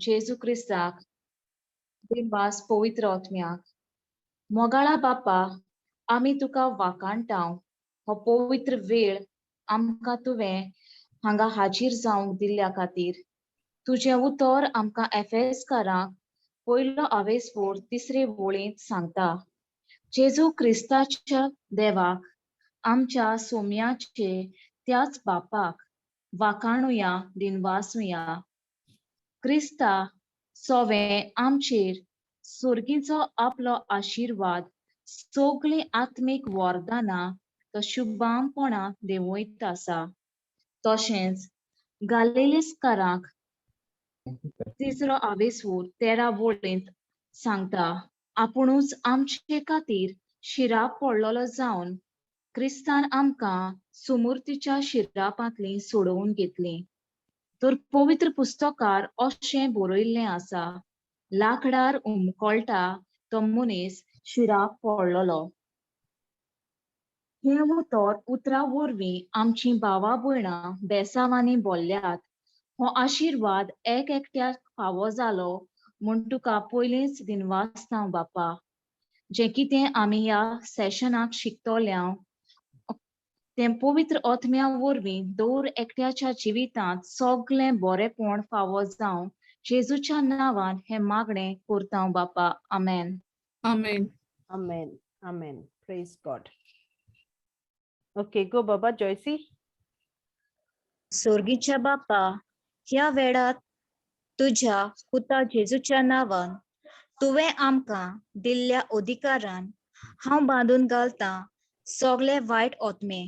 जेजू क्रिस्ताक, दिनवास पवित्र आत्म्याक. मोगाळा बापा, आमी तुका वाखाणटांव हो पवित्र वेळ आमकां तुवें हांगा हाजीर जावंक दिल्ल्या खातीर. तुजें उतर आमकां एफेसकारांक पयलो आवेसफोर तिसरे वळींत सांगता, जेजू क्रिस्ताच्या देवाक, आमच्या सोम्याचे त्याच बापाक वाखाणुया, दिनवासुया. क्रिस्ता सोवे आमचेर सोर्गीचो आपलो आशिर्वाद, सगळीं आत्मीक वरदानां तो शुभामपणां देंवयत आसा. तशेंच गालिलेस्कारांक तिसरो आवेसफोर 13 वळींत सांगता, आपुणूच आमचे खातीर शिराप पडलेलो जावन क्रिस्तान आमकां सुमूर्तीच्या शिरापांतली सोडोवन घेतली. तर पवित्र पुस्तकार अशें बरयल्लें आसा, लाकडार उमकळटा तो मनीस शिराप पडलेलो. हें उतर उतरा वरवीं आमचीं भावा भयणां बेसांवांनी बोल्ल्यात. हो आशिर्वाद एक एकट्याक फावो जालो म्हूण तुका पयलींच दिनवासता बापा. जें कितें आमी ह्या सेशनाक शिकतल्या तें पवित्र आत्म्या वरवीं दर एकट्याच्या जिवितांत सगळें बरेपण फावो जावं. जेजूच्या नांवान हें मागणें करता बापा, आमेन. Amen. Amen. Amen. Praise God. Okay, go Baba Joycey. सोर्गीच्या बापा, ह्या वेळार तुज्या पुता जेजूच्या नांवान तुवें आमकां दिल्ल्या अधिकारान हांव बांदून घालतां सगळे वायट आत्मे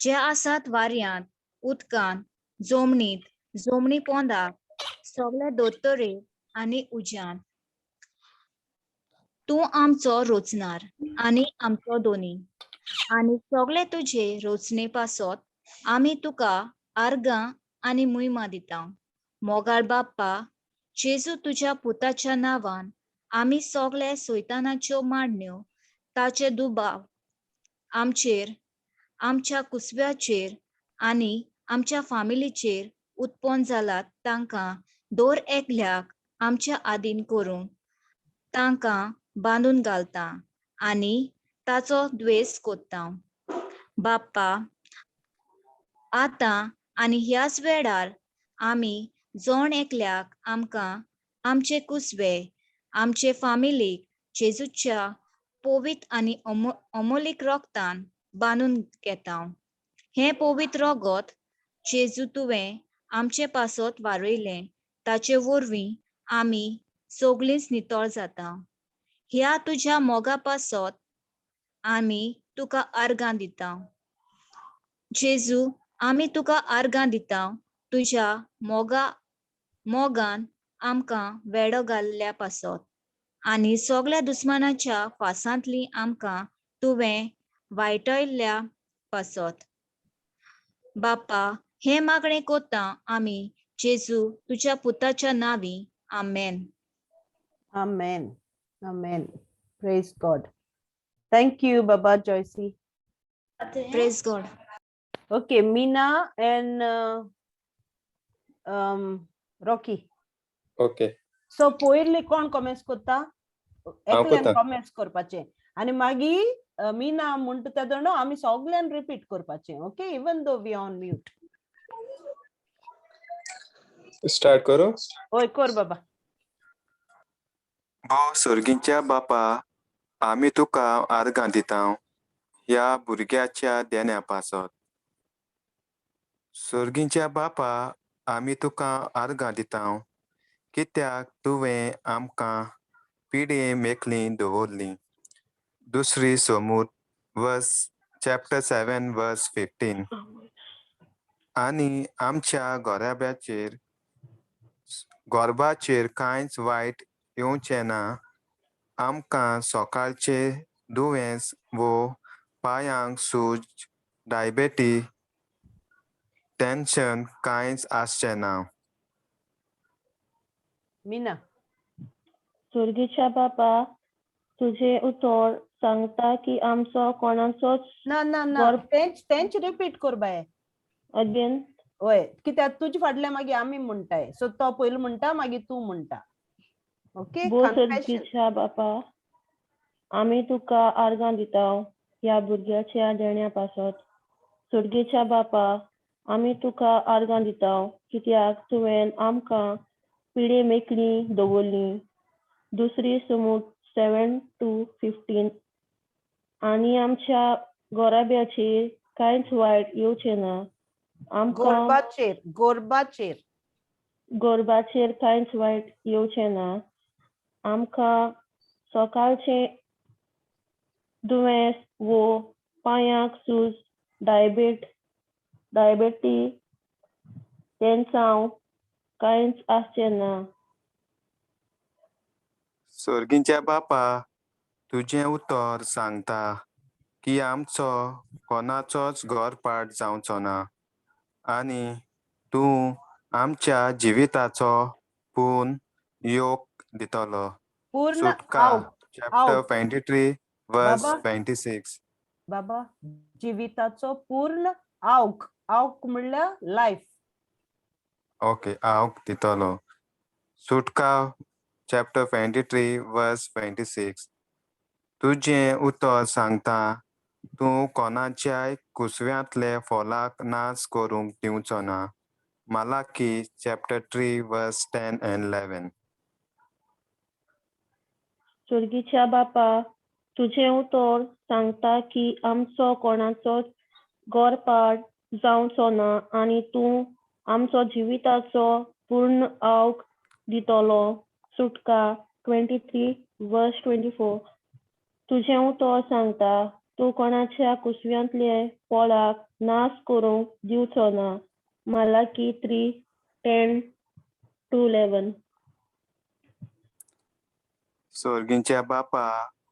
जे आसात वाऱ्यांत, उदकांत, जमनीत, जमनी पोंदाक, सगळे दोतोरे आनी उज्यांत. तूं आमचो रोचणार आनी आमचो दोनी आनी सगळे तुजे रोचणे पासत आमी तुका आर्गां आनी मुयमा दिता. मोगाळ बाप्पा जेजू, तुज्या पुताच्या नांवान आमी सगळे सैतानाच्यो मांडण्यो, ताचे दुबाव आमचेर, आमच्या कुसव्याचेर आनी आमच्या फामिलीचेर उत्पन्न जालात, तांकां दर एकल्याक आमच्या आदीन करून तांकां बांदून घालता आनी ताचो द्वेस कोत्ता. बाप्पा, आतां आनी ह्याच वेळार आमी जण एकल्याक आमकां, आमचे कुसवे, आमचे फामिलीक जेजूच्या पवित्र आनी अमोलीक रोगतान बांदून घेता. हें पवित्र रोगत जेजू तुवें आमचे पासत वारयलें, ताचे वरवीं आमी सगळींच नितळ जाता. ह्या तुज्या मोगा पासत आमी तुका आर्गां दिता. जेजू, आमी तुका आर्गां दिता तुज्या मोगा मोगान आमकां वेडो घाल्ल्या पासत आनी सगळ्या दुस्मानाच्या फासांतली आमकां तुवें वायटयल्ल्या पासत. बाप्पा, हें मागणें कोत्ता आमी जेजू तुज्या पुताच्या नांवी, आमेन. Amen. Amen. Praise God. Thank you, Baba Joycey. Praise God. Okay, Meena and Rocky. Okay. So पयली कोण कॉमेंट्स करता? एकल्यान करता. कॉमेंट्स करपाचे आनी मागीर मीना म्हणटा तेदोणो आमी सगळ्यान रिपीट करपाचे, okay, even though we on mute. Start करू? हय, कर बाबा. भो सोर्गींच्या बापा, आमी तुका आर्गां दिता ह्या भुरग्याच्या देण्या पासत. सोर्गींच्या बापा, आमी तुका आर्गां दिता कित्याक तुवें आमकां पिडे मेकली दवरली. दुसरी सोमूर वर्स चॅप्टर 7 वर्स 15. आनी आमच्या गोराब्याचेर गोरबाचेर कांयच वायट येवचें ना. आमकां सकाळचे दुयेंस वो पांयांक सूज, डायबेटी, टेन्शन कांयच आसचें ना. मीना. सुर्गीच्या बापा, तुझे उतर सांगता की आमचो कोणाचोच ना ना ना, तेंच तेंच रिपीट कर बाये. अगेन. वय, कित्याक तुजे फाटल्यान मागीर आमी म्हणटाय. सो तो पयलीं म्हणटा, मागीर तूं म्हणटा. ओके, भो कन्फेशन. सर्गीच्या बापा, आमी तुका आर्गां दिता ह्या भुरग्याच्या देण्या पासत. सर्गीच्या बापा, आमी तुका आर्गां दिता कित्याक तुवें आमकां पिडे मेकळी दवरली. दुसरी समूत 7 to 15. आनी आमच्या गोराब्याचेर कांयच वायट येवचें ना. आमकां गोरबाचेर, गोरबाचेर. गोरबाचेर कांयच वायट येवचें ना. आमकां सकाळचें दुयेंस वो पांयांक सूज, डायबेटी तेंचाव कांयच आसचें ना. सर्गीच्या बापा, तुजें उतर सांगता की आमचो कोणाचोच घरपाट जावचो ना आनी तूं आमच्या जिविताचो पूर्ण योग दितलो. पूर्ण सुटका आवक. चॅप्टर आवक. 23 वर्स बाबा. 26. बाबा, जिविताचो पूर्ण आवक. आवक म्हणल्यार लायफ. ओके, आवक दितलो. सुटका चॅप्टर 23 वर्स 26. तुजें उतर सांगता, तूं कोणाच्याय कुसव्यांतले फोलाक नाश करूंक दिवचो ना. Malachi chapter 3 verse 10 and 11. सर्गीच्या बापा, तुजें उतर सांगता की आमचो कोणाचोच गोरपाट जावचो ना आनी तूं आमचो जिविताचो पूर्ण आवक दितलो. सुटका 23 वर्स 24. तुजें उतर सांगता, तूं कोणाच्या कुसव्यांतले पोळाक नाश करूंक दिवचो ना. Malachi 3:10 to 11. सर्गीच्या बापा,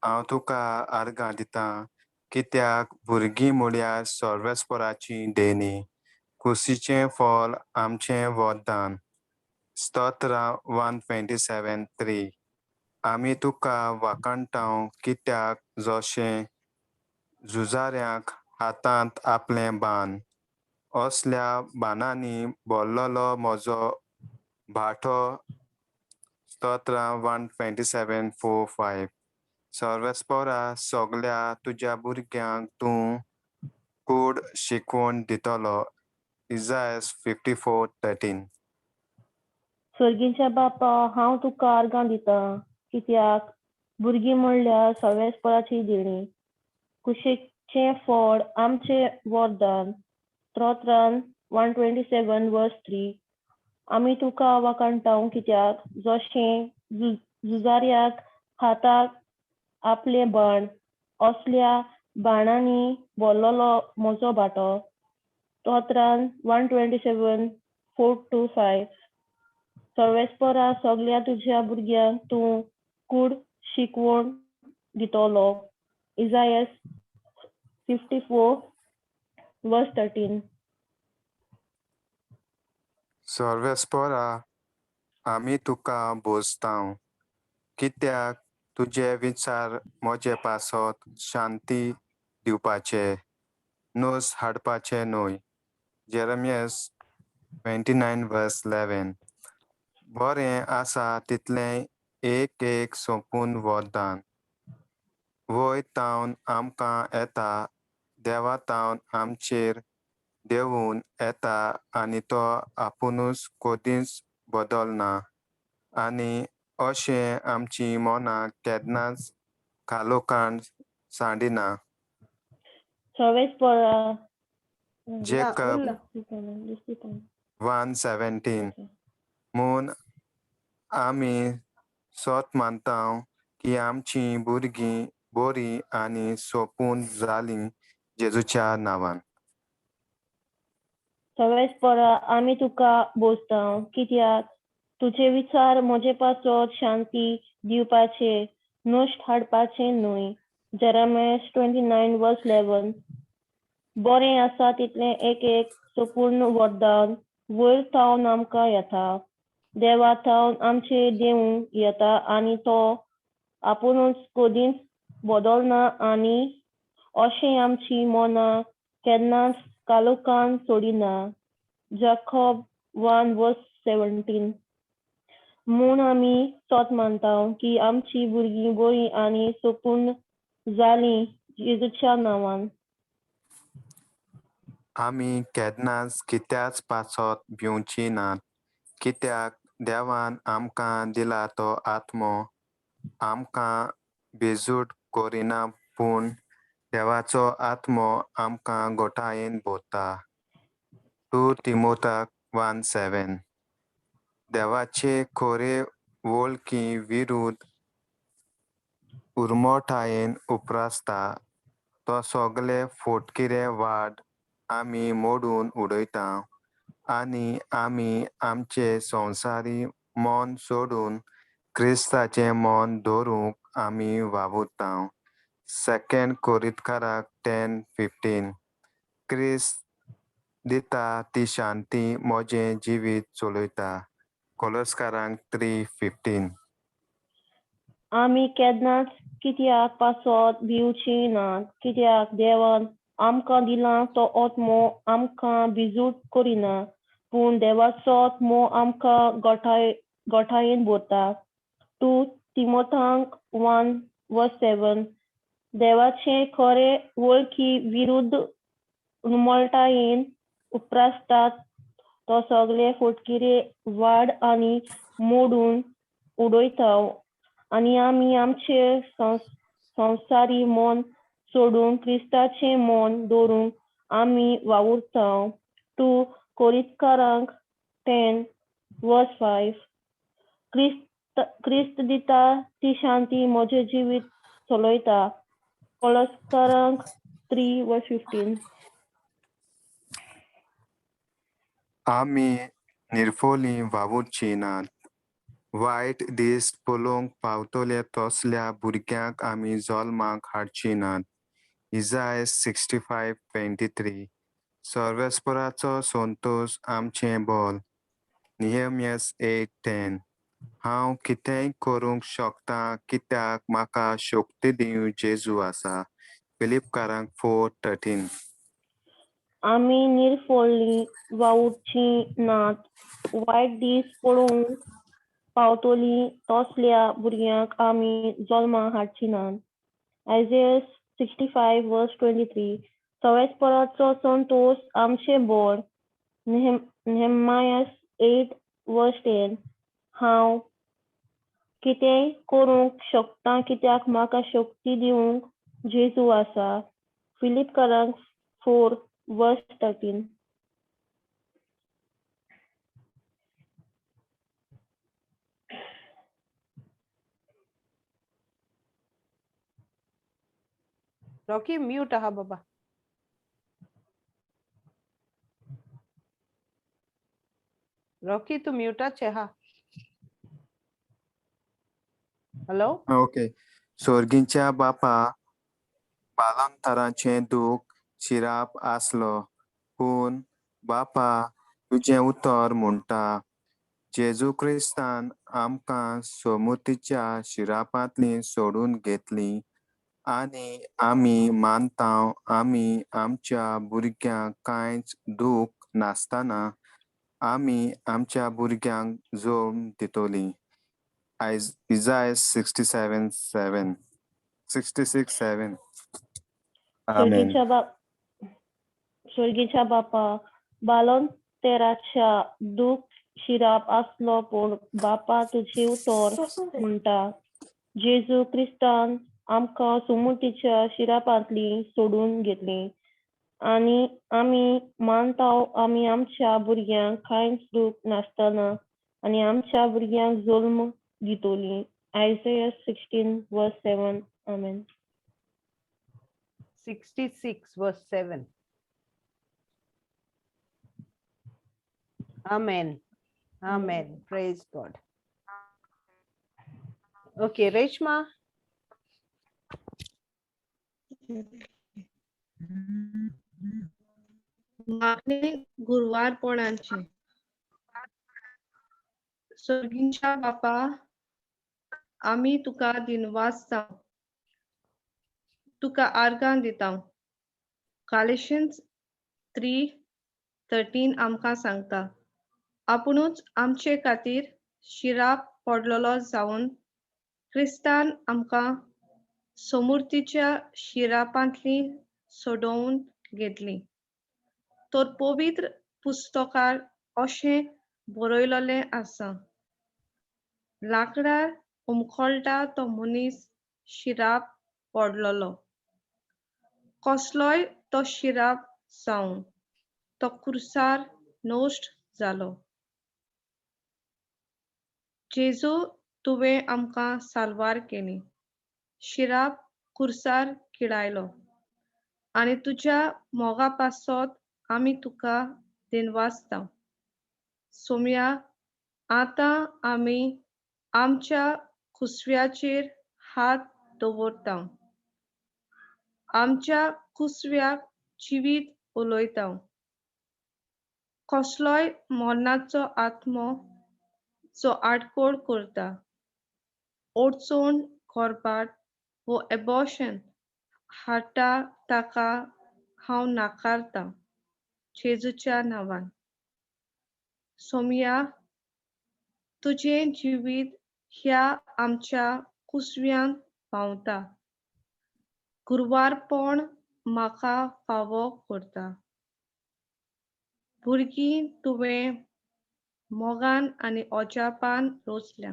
हांव तुका आर्गां दितां कित्याक भुरगीं म्हळ्यार सर्वेस्पराची देणी, कुशीचें फळ आमचें वरदान. स्तोत्रां 127:3. आमी तुका वाखाणटा कित्याक जशें झुजाऱ्यांक हातांत आपलें बाण, असल्या बाणांनी भरलेलो म्हजो भाटो. स्तोत्रां 127:4-5. सर्वेस्परा, सगल्या तुज्या भुरग्यांक तूं कूड शिकवण दितलो. इजायस 54:13. सर्गीच्या बापा, हांव तुका आर्गां दितां कित्याक भुरगीं म्हणल्यार सवेस्पराची देणी, कुशीचें फळ आमचें वरदान. स्तोत्रां 127 वर्स 3. आमी तुका वाखाणटा कित्याक जशें झुजाऱ्याक हाताक आपलें बाण, असल्या बाणांनी भरलेलो म्हजो भाटो. स्तोत्रां 127:4 to 5. सर्वेस्परा, सगल्या तुज्या भुरग्यांक तूं कूड शिकवण दितलो. इजायस 54 वर्स 13. सर्वेस्परा, आमी तुका भोजतांव कित्याक तुजे विचार म्हजे पासत शांती दिवपाचे, नोस हाडपाचे न्हय. Jeremias 29 verse 11. बरें आसा तितलें एक एक सोंपून वरदान वयर तावन आमकां येता, देवा तावन आमचेर देंवून येता आनी तो आपुनूच कदींच बदलना आनी अशें आमची मनां केन्नाच कालोखान सांडिना. सर्वेस्परा. जेकब 1:17. म्हूण आमी सत मानता की आमची भुरगीं बरीं आनी सोंपून जालीं जेजूच्या नांवान. सर्वेस्परा, आमी तुका भोजता कित्याक तुजे विचार म्हजे पासत शांती दिवपाचे, नश्ट हाडपाचे न्हय. Jeremias 29 verse 11. बरें आसा तितलें एक एक संपूर्ण वरदान वयर थावन आमकां येता, देवा थावन आमचे देवूं येता आनी तो आपुणूच कदींच बदलना आनी अशें आमची मनां केन्नाच कालोखान सोडिना. Jacob 1:17. म्हूण आमी सोत मानता की आमची भुरगीं बरीं आनी सोपूर्ण जालीं जेजूच्या नांवान. आमी केन्नाच कित्याच पासत भिवची नात, कित्याक देवान आमकां दिला तो आत्मो आमकां बेजूट करिना, पूण देवाचो आत्मो आमकां गोठायेन भरता. 2 तिमोताक 1:7. देवाचे खोरे वळखी विरुद्ध उर्मोठायेन उप्रासता तो सगळे फोटकिरे वाड आमी मोडून उडयता आनी आमी आमचे संवसारी मन सोडून क्रिस्ताचें मन दवरूंक आमी वावुरता. 2 कोरिंतकाराक 10:15. क्रिस्त दिता ती शांती म्हजें जिवीत चलयता. कोलस्कारांक 3:15. आमी केन्नाच कित्याक पासत भिवची ना, कित्याक देवान आमकां दिला तो आत्मो आमकां भिजूट करिना, पूण देवाचो आत्मो आमकां गोठायेन भरता. 2 तिमोथांक 1:7. देवाचे खरे वळखी विरुद्ध उमळटायेन उप्रासतात तो सगळे फोटकिरे वाड आनी मोडून उडयता आनी आमी आमचे संवसारी मन सोडून क्रिस्ताचें मन दवरूंक आमी वावुरता. 2 कोरितकारांक 10:5. क्रिस्त दिता ती शांती म्हजें जिवीत चलयता. कोलस्कारांक 3:15. आमी निर्फोली वावुरची नात, वायट दीस पळोवंक पावतले तसल्या भुरग्यांक आमी जल्माक हाडची नात. इजाय 65:23. सर्वेस्पराचो संतोश आमचें बल. नियमियस 8:10. हांव कितेंय करूंक शकता कित्याक म्हाका शक्ती दिवं जेजू आसा. फिलिपकारांक 4:13. आमी निर्फोळ्ळी वावुरची नात, वायट दीस पळोवंक पावतली तसल्या भुरग्यांक आमी जल्मा हाडची नात. Isaiah 65:23. सवेस्पराचो संतोश आमचें बळ. नेहमायस 8:10. हांव कितेंय करूंक शकता कित्याक म्हाका शक्ती दिवंक जेजू आसा. फिलिपकारांक 4:13. रॉकी म्यूट आहा बाबा. रॉकी तू म्यूटाचे हा. हॅलो. ओके. सोर्गींच्या बापा, बालंतराचें दूख शिराप आसलो, पूण बापा तुजें उतर म्हणटा जेजू क्रिस्तान आमकां सोमुतीच्या शिरापांतली सोडून घेतली आनी आमी मानता आमी आमच्या भुरग्यांक कांयच दूख नासतना आमी आमच्या भुरग्यांक जोम दितली. Isaiah 67:7 66:7. आमेन. स्वर्गीच्या बापा, बालोन तेराच्या दूख शिराप आसलो, पूण बापा तुजें उतर म्हणटा जेजू क्रिस्तान आमकां सुमुतीच्या शिरापांतली सोडून घेतली आनी आमी मानता आमी आमच्या भुरग्यांक कांयच दूख नासतना आनी आमच्या भुरग्यांक जल्म दितली. Isaiah 16:7. आमेन. 66:7. Amen. Amen. Praise God. Okay, Reshma. मागणे गुरवारपणाची. सर्गींच्या बापा, आमी तुका दिनवासता, तुका आर्गां दिता. Galatians 3 13 आमकां सांगता, आपुणूच आमचे खातीर शिराप पडलेलो जावन क्रिस्तान आमकां समुर्तीच्या शिरापांतली सोडोवन घेतली. तर पवित्र पुस्तकार अशें बरयलेलें आसा, लाकडार उमखळटा तो मनीस शिराप पडलेलो, कसलोय तो शिराप जावं, तो कुर्सार नश्ट जालो. जेजू, तुवें आमकां साल्वार केली, शिराप कुर्सार किडायलो आनी तुज्या मोगा पासत आमी तुका दिनवासता. सोम्या, आतां आमी आमच्या कुसव्याचेर हात दवरता, आमच्या कुसव्याक जिवीत उलयता. कसलोय मरणाचो आत्मो जो आडकोळ करता, अडचण करपाट वो एबॉर्शन हाडटा, ताका हांव नाकारता जेजूच्या नांवान. सोमया, तुजें जिवीत ह्या आमच्या कुसव्यांत पावता, गुरवारपण म्हाका फावो करता. भुरगीं तुवें मोगान आनी अजापान रोचल्या,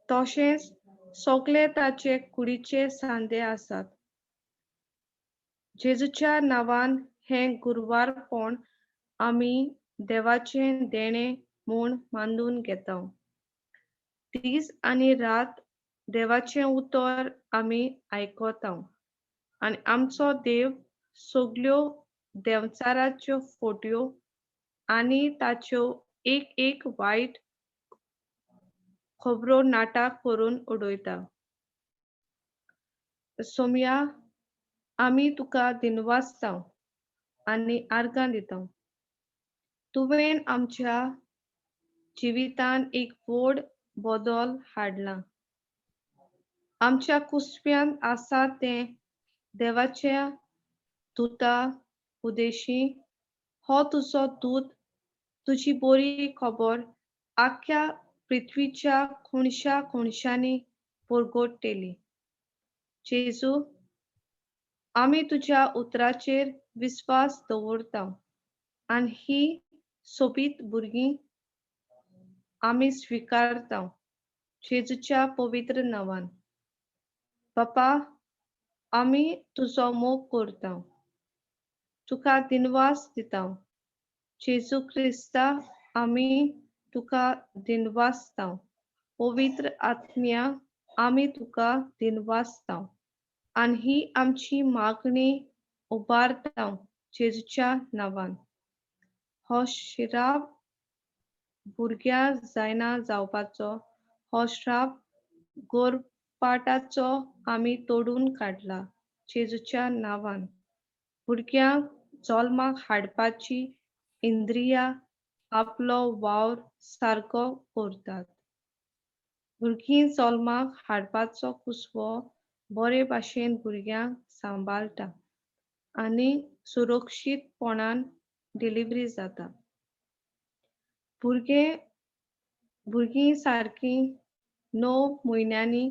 तशेंच सगळे ताचे कुडीचे सांदे आसात. जेजूच्या नांवान हें गुरवारपण आमी देवाचें देणें म्हूण मानून घेता. दीस आनी रात देवाचें उतर आमी आयकता आनी आमचो देव सगल्यो देंवचाराच्यो फोट्यो आनी ताच्यो एक एक वायट खबरो नाटक करून उडयता. सोमया, आमी तुका दिनवासता आनी आर्गां दिता. तुवें आमच्या जिवितान एक व्हड बदल हाडला. आमच्या कुसव्यांत आसा तें देवाच्या दुता उदेशी हो तुजो दूत तुजी बरी खबर आख्ख्या पृथ्वीच्या कोणशा कोणशांनी परगटतली. जेजू, आमी तुज्या उतराचेर विस्वास दवरता आनी ही सोबीत भुरगीं आमी स्विकारता जेजूच्या पवित्र नांवान. बापा, आमी तुजो मोग करता, तुका दिनवास दिता. जेजू क्रिस्ता, आमी तुका दिनवासता. पवित्र आत्म्या, आमी तुका दिनवासता आनी ही आमची मागणी उबारता जेजूच्या नांवान. हो शिराप भुरग्यां जायना जावपाचो, हो श्राप गोरपाटाचो आमी तोडून काडला जेजूच्या नांवान. भुरग्यांक जल्माक हाडपाची इंद्रिया आपलो वावर सारको करतात. भुरगीं जल्माक हाडपाचो कुसवो बरे भाशेन भुरग्यांक सांबाळटा आनी सुरक्षीतपणान डिलिव्हरी जाता. भुरगीं सारकीं 9 म्हयन्यांनी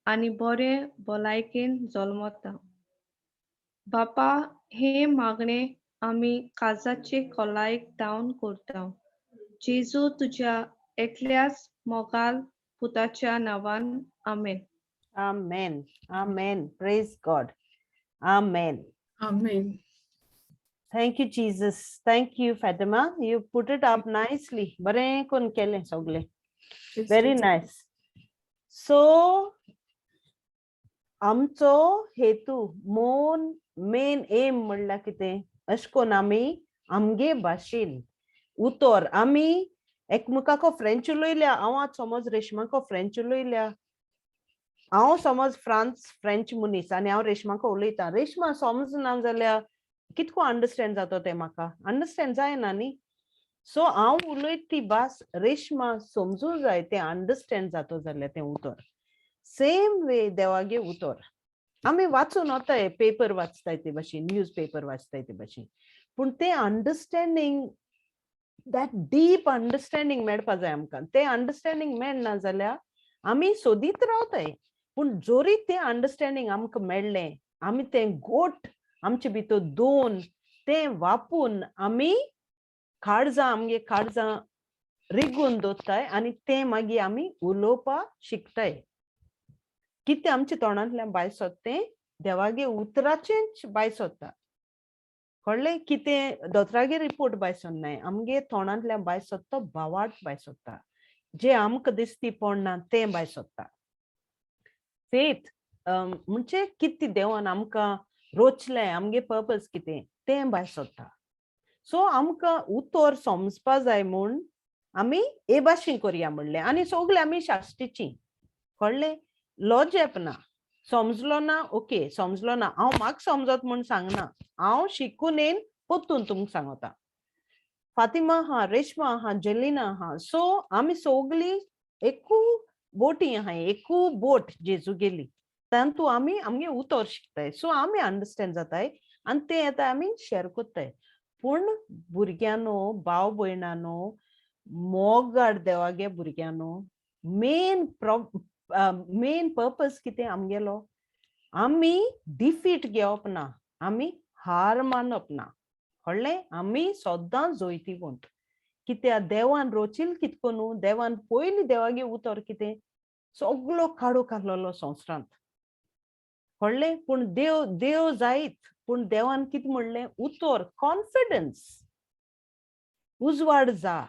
आनी बरे भलायकेन जल्मता. बापा, हे मागणे आमी काळजाचे खोलायेक दावन करता जेजू तुज्या एकल्याच मोगाल पुताच्या नांवान. आमेन. Amen. Amen. Praise God. Amen. Amen. Thank you, Jesus. Thank you, Fatima. You put it up nicely. बरें कोन केलें सगळें. Very nice. So, आमचो हेतू मोन मेन एम म्हणल्यार कितें, अशें कोन्न आमी आमगे भाशेन उतर आमी एकमेकाको फ्रेंच उलयल्या. हांव आतां समज रेशमाको फ्रेंच उलयल्या, हांव समज फ्रांस फ्रेंच मनीस आनी हांव रेशमाको उलयतां, रेशमा समजना जाल्यार कितको अंडरस्टँड जाता तें म्हाका अंडरस्टँड जायना न्ही. सो हांव उलयत ती भास रेशमा समजूं जाय, तें अंडरस्टँड जाता जाल्यार तें उतर. सेम वे देवागे उतर आमी वाचून वताय, पेपर वाचताय ते भाशेन, न्यूज पेपर वाचताय ते भाशेन. पूण तें अंडरस्टँडींग, that deep understanding मेळपा जाय आमकां. तें अंडरस्टँडींग मेळना जाल्यार आमी सोदीत रावताय. पूण जोरी तें अंडरस्टँडींग आमकां मेळ्ळें, आमी तें गोट आमचे भितर दोन तें वापून आमी काळजां, आमगे काळजां रिगून दवरताय आनी तें मागीर आमी उलोवपाक शिकताय. कितें आमच्या तोंडांतल्यान भायर सोदता तें देवागे उतराचेंच भायर सोदता, कळ्ळें? कितें दोतोरागे रिपोर्ट भायर सरनाय. आमगे तोंडांतल्यान भायर सोदता भावार्थ भायर सोदता, जे आमकां दिसती पडना तें भायर सोदता. फेथ म्हणजे कितें देवान आमकां रोचलें, आमगे पर्पज कितें तें भायर सोदता. सो आमकां उतर समजपा जाय म्हूण आमी हे भाशेन करया म्हणलें. आनी सगळे आमी साश्टीची, कळ्ळें? लॉजेप ना, समजलो ना, ओके, समजलो ना. हांव म्हाका समजत म्हूण सांगना, हांव शिकून येन परतून तुमकां सांगता. फातिमा आहा, रेश्मा आहा, जेलिना आहा. सो आमी सगळीं एकू बोटी आहाय, एकू बोट जेजू गेली, तातूंत आमी आमगे उतर शिकताय. सो आमी अंडरस्टँड जाताय आनी तें येता आमी शेअर करताय. पूण भुरग्यांनो, भाव भयणानो, मोगाड देवागे भुरग्यांनो, मेन पर्पज कितें आमगेलो? आमी डिफीट घेवप ना, आमी हार मानप ना, कळ्ळें? आमी सद्दां जैतिवंत. कित्याक देवान रोचील कितको न्हू, देवान पयलीं देवागे उतर कितें सगलो काडूक आहलोलो संवसारांत, कळ्ळें? पूण देव देव जायत, पूण देवान कितें म्हणलें? उतर, कॉन्फिडन्स, उजवाड जा.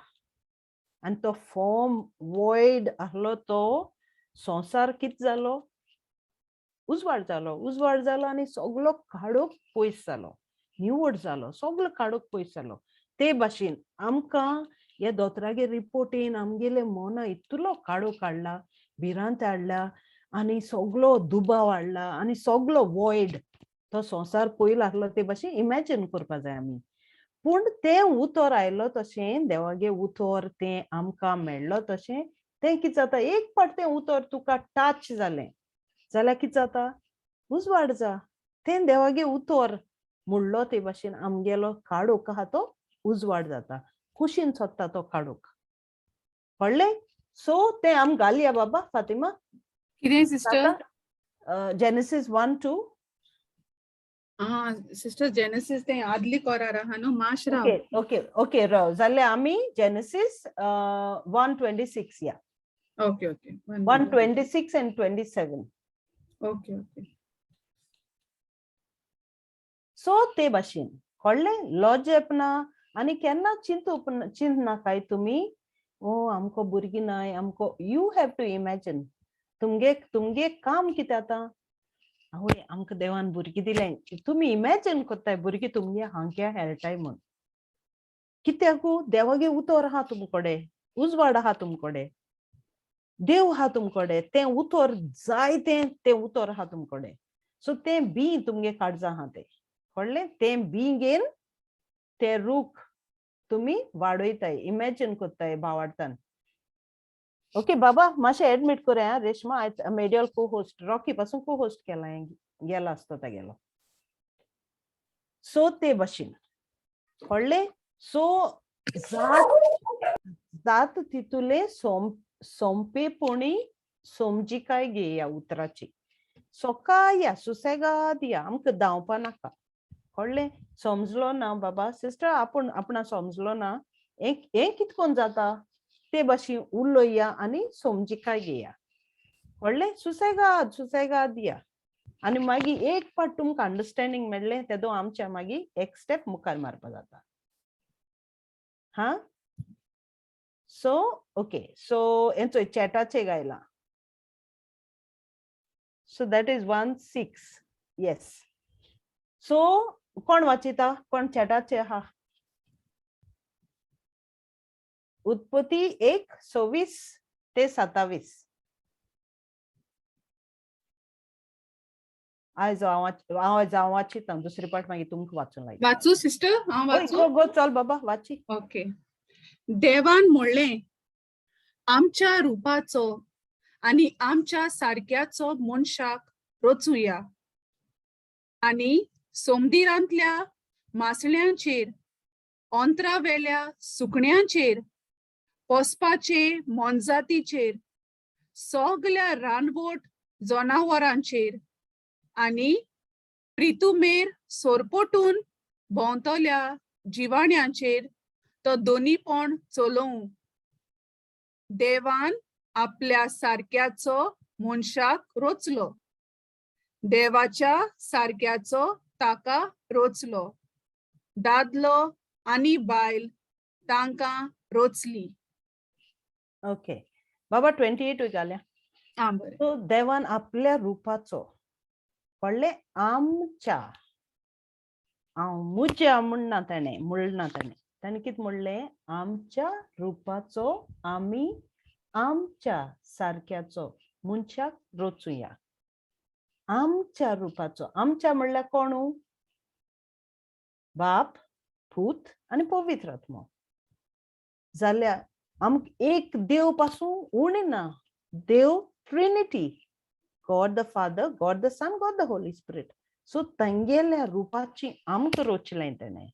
आनी तो फॉर्म वॉयड आहलो तो संवसार कितें जालो? उजवाड जालो. उजवाड जालो आनी सगलो काळोख पयस जालो, निवड जालो, सगलो काळोख पयस जालो. ते भाशेन आमकां ह्या दोतोरागे रिपोर्टीन आमगेले मना इतलो काळोख काडला, भिरांत हाडल्या आनी सगलो दुबाव हाडला आनी सगलो वॉयड तो संवसार पयलो आहलो ते भाशेन इमॅजीन करपा जाय आमी. पूण तें उतर आयलो तशें, देवागे उतर तें आमकां मेळ्ळो तशें, तें कितें जाता, एक फावट तें उतर तुका टच जालें जाल्यार कितें जाता? उजवाड जा. तें देवागे उतर म्हणलो ते भाशेन आमगेलो काळोख आहा तो उजवाड जाता, कुशीन सोदता तो काळोख, कळ्ळें? सो तें आम घालया बाबा फातिमा. कितें सिस्टर? जेनेसीस 1-2. आं सिस्टर, जेनेसिस तें आदली कोरार आहा न्हू, माश राव. ओके ओके ओके, राव जाल्यार आमी जेनेसीस 1:26 या. Okay okay. 1:26 and 27. Okay okay. So ते भाशेन, कळ्ळें? लॉजेप ना आनी केन्ना चिंतूप चिंतनाकाय तुमी, ओ आमकां भुरगीं नाय आमकां. You have to imagine तुमगे तुमगे काम कितें आतां. आवय, आमकां देवान भुरगीं दिलें, तुमी इमॅजीन करताय भुरगीं तुमगे हांक्या खेळटाय म्हूण. कित्याकू देवागे उतर आहा तुमकडे, उजवाड आहा तुमकडे, देव आहा तुमकडे, तें उतर जाय तें तें उतर आहा तुमकडे. सो तें बी तुमगे काळजां आहा तें, कळ्ळें? तें बी घेवन ते रूख तुमी वाडयताय, इमॅजीन करताय भावार्थान. ओके बाबा, मातशें एडमीट करया. रेश्मा मेडियल को होस्ट, रॉकी पासून को होस्ट केला, गेला आसतो तागेलो. सो ते भाशेन, कळ्ळें? सो जात जात तितुले सोंपेपणी समजिकाय घेया उतराची. सकाळ या, सुसेगाद या, आमकां धांवपा नाका, कळ्ळें? समजलो ना बाबा, सिस्टर, आपूण आपणा समजलो ना, हें हें कितकोन जाता ते भाशेन उलोया आनी समजिकाय घेया, कळ्ळें? सुसेगाद सुसेगाद या आनी मागीर एक फावट तुमकां अंडरस्टँडींग मेळ्ळें तेदो आमच्या मागीर एक स्टेप मुखार मारपा जाता. हा, सो ओके, सो हें चोय चॅटाचे गायला. So that is 1:6, yes. So कोण वाचिता? कोण चॅटाचे आहा? उत्पत्ती 1:26 ते 27. आयज हांव हांव हांव वाचिता, दुसरी पाट मागीर तुमकां वाचूंक लायता. वाचू सिस्टर, हांव हय. वाचू? गो गो, चल बाबा, वाची. ओके. देवान म्हणलें, आमच्या रुपाचो आनी आमच्या सारक्याचो मनशाक रचुया आनी सोमदिरांतल्या मासळ्यांचेर, ओंत्रावेल्या सुकण्यांचेर, पोसपाचे मोनजातीचेर, सगल्या रानवट जनावरांचेर आनी प्रितुमेर सोरपोटून भोंवतल्या जिवाण्यांचेर तो दोनीपण चलोवं. देवान आपल्या सारक्याचो मनशाक रोचलो, देवाच्या सारक्याचो ताका रोचलो, दादलो आनी बायल तांकां रोचली. ओके बाबा, 28 घाल्या. आं, बरें. सो देवान आपल्या रुपाचो, कळ्ळें, आमच्या, हांव मुज्या म्हणना तेणें, म्हणना तेणें. तेणें कितें म्हणलें? आमच्या रुपाचो, आमी आमच्या सारक्याचो मनशाक रोचुया. आमच्या रुपाचो. आमच्या म्हणल्यार कोणू? बाप, पूत आनी पवित्र आत्मो. जाल्यार आमकां एक देव पासून उणें ना. देव Trinity, God the Father, God the Son, God the Holy Spirit. So तांगेल्या रुपाची आमकां रोचलें तेणें.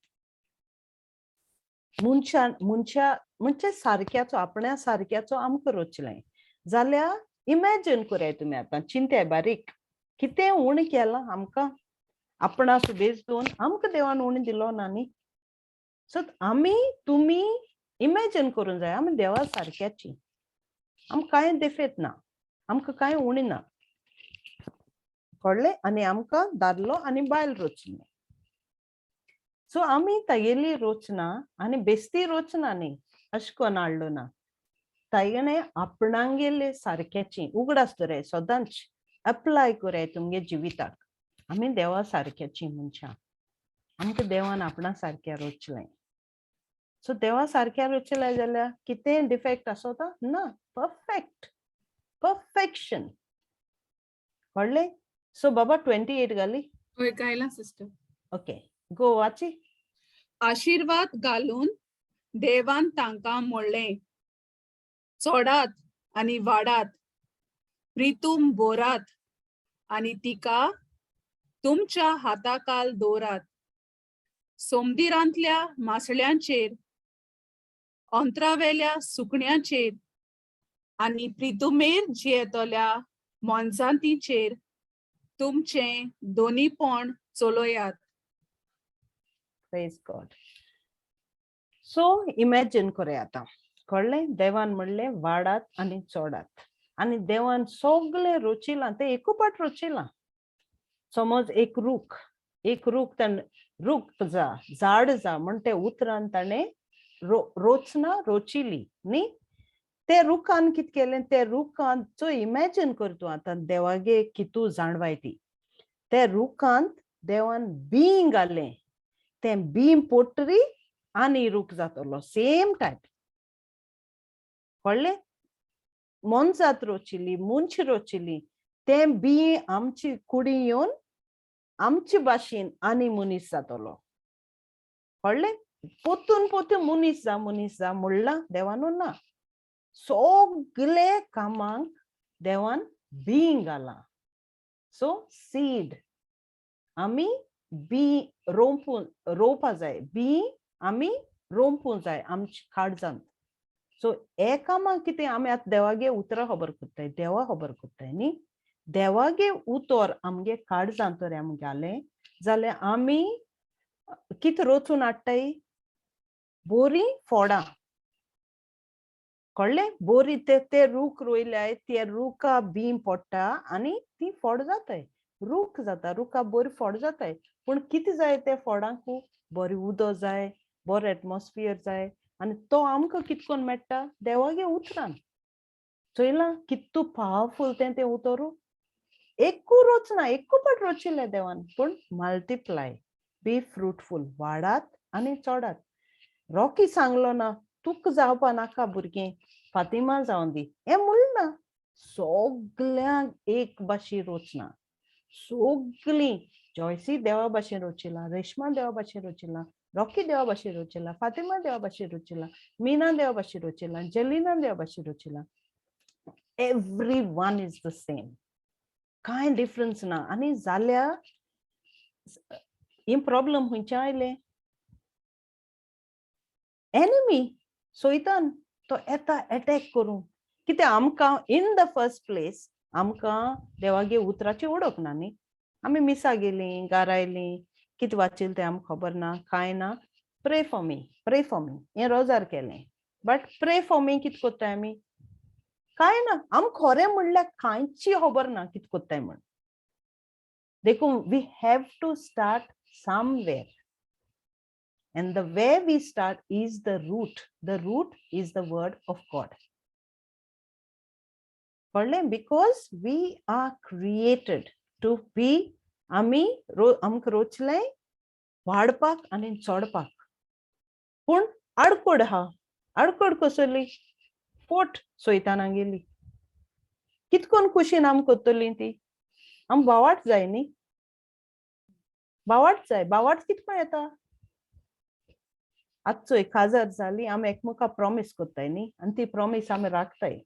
मनशा मनशा म्हणजे सारक्याचो, आपण्या सारक्याचो आमकां रोचलें जाल्यार इमॅजिन कराय तुमी आतां, चिंताय बारीक, कितें उणें केलां आमकां? आपणा सुबेज दोन आमकां देवान उणें दिलो ना न्ही. सो आमी तुमी इमॅजिन करूंक जाय, आमी देवा सारक्याची, आमकां कांय defect ना, आमकां कांय उणें ना. कळ्ळें? आनी आमकां दादलो आनी बायल रोचली. सो आमी तागेली रोचना आनी बेस्ती रोचना न्ही, अशें कोन्न हाडलो ना तागेणे. आपणागेले सारक्याची, उगडास दवराय, सदांच अप्लाय कराय तुमगे जिविताक. आमी देवा सारक्याची मनशां, आमकां देवान आपणा सारक्या रोचलें. सो देवा सारक्या रोचलें जाल्यार कितेंय डिफेक्ट आसोता ना, परफेक्ट, परफेक्शन. कळ्ळें? सो बाबा, 28 घाली. हय, गायलां सिस्टर. ओके, गो, वाची. आशिर्वाद घालून देवान तांकां म्हणलें, चोडात आनी वाडात, प्रितूम बोरात आनी तिका तुमच्या हाताकाल दवरात. सोमदिरांतल्या मासळ्यांचेर, अंतरावेल्या सुकण्यांचेर आनी प्रितुमेर जियेतल्या मोनजातींचेर तुमचें दोनीपण चलयात. प्रेज गॉड. सो इमॅजिन करया आतां. कळ्ळें? देवान म्हणलें, वाडात आनी चोडात. आनी देवान सगळें रोचिलां, तें एकोपाट रोचिलां. समज एक रूख, एक रूख ताणें, रूख जा, झाड जा म्हण ते उतरान ताणें रोचना रोचिली न्ही. ते रुखान कित केलें? ते रुखान, चोय, इमॅजिन कर तूं आतां, देवागे कितू जाणवाय ती. ते रुखांत देवान बीं घालें. तें बीं पोटरी आनी रूख जातलो, सेम टायप. कळ्ळें? मोनजात रोचिली, मनश रोचिली, तें बीं आमची कुडी येवन आमचे भाशेन आनी मनीस जातलो. कळ्ळें? पोतून पोतून मनीस जा, मनीस जा म्हणलां देवानू? ना. सगळे कामांक देवान बीं घालां. सो सीड, आमी बीं रोंपून रोवपा जाय, बीं आमी रोंपूं जाय आमच्या काळजांत. सो हे कामाक कितें आमी आतां देवागे उतरां खबर करताय, देवा खबर करताय न्ही. देवागे उतर आमगे काळजांत तर आमी घालें जाल्यार आमी कितें रोचून हाडटाय? बोरी फोडां. कळ्ळें? बोरी ते ते रूख रोयल्याय, ते रुखा बीं पडटा आनी ती फोड जाताय, रूख जाता, रुखा बरी फोड जाताय. पूण कितें जाय ते फोडांक? बरें उदक जाय, बरो एटमॉस्फियर जाय. आनी तो आमकां कित कोन्न मेळटा? देवागे उतरान. चोयलां कितू पावरफूल तें तें उतरू? एकू रोचना, एकू पाट रोचिल्लें देवान, पूण मल्टिप्लाय, बी फ्रुटफूल, वाडात आनी चोडात. रॉकी सांगलो ना, तुका जावपा नाका भुरगें, फातिमा जावं दी, हें म्हणना. सगल्यांक एक भाशेन रोचना. सगलीं, जॉयसी देवा भाशेन रोचिलां, रेश्मा देवा भाशेन रोचिलां, रॉकी देवा भाशेन रोचिलां, फातिमा देवा भाशेन रोचिलां, मीना देवा भाशेन रोचिलां, जेलिना देवा भाशेन रोचिलां. Everyone is the same, कांय डिफरन्स ना. आनी जाल्यार ही प्रॉब्लम खंयच्यान आयले? एनिमी सोयतान तो येता एटॅक करूंक. कित्याक आमकां इन the first place आमकां देवागे उतराची ओळख ना न्ही. आमी मिसा गेलीं, गारायलीं, कितें वाचिल्लें तें आमकां खबर ना, कांय ना. Pray for me, pray for me हें रोजार केलें, बट प्रे फॉर मी कितें कोत्ताय आमी? कांय ना. आमकां खरें म्हणल्यार कांयची खबर ना कितें कोत्ताय म्हण. देखून we have to start somewhere. And the way we start is the root. The root is the word of God. कळ्ळें? Because we are created to be, आमी आमकां रोचलें वाडपाक आनी चडपाक. पूण आडकोड आहा. आडकोड कसली? फोट सोयताना गेली. कितकोन कुशीन आम कोत्तली ती? आम बावाट जाय न्ही, बावाट जाय. बावाट कितको येता? आतां चोय, काजार जाली आमी एकमेका प्रॉमीस कोत्ताय न्ही, आनी ती प्रॉमीस आमी राखताय.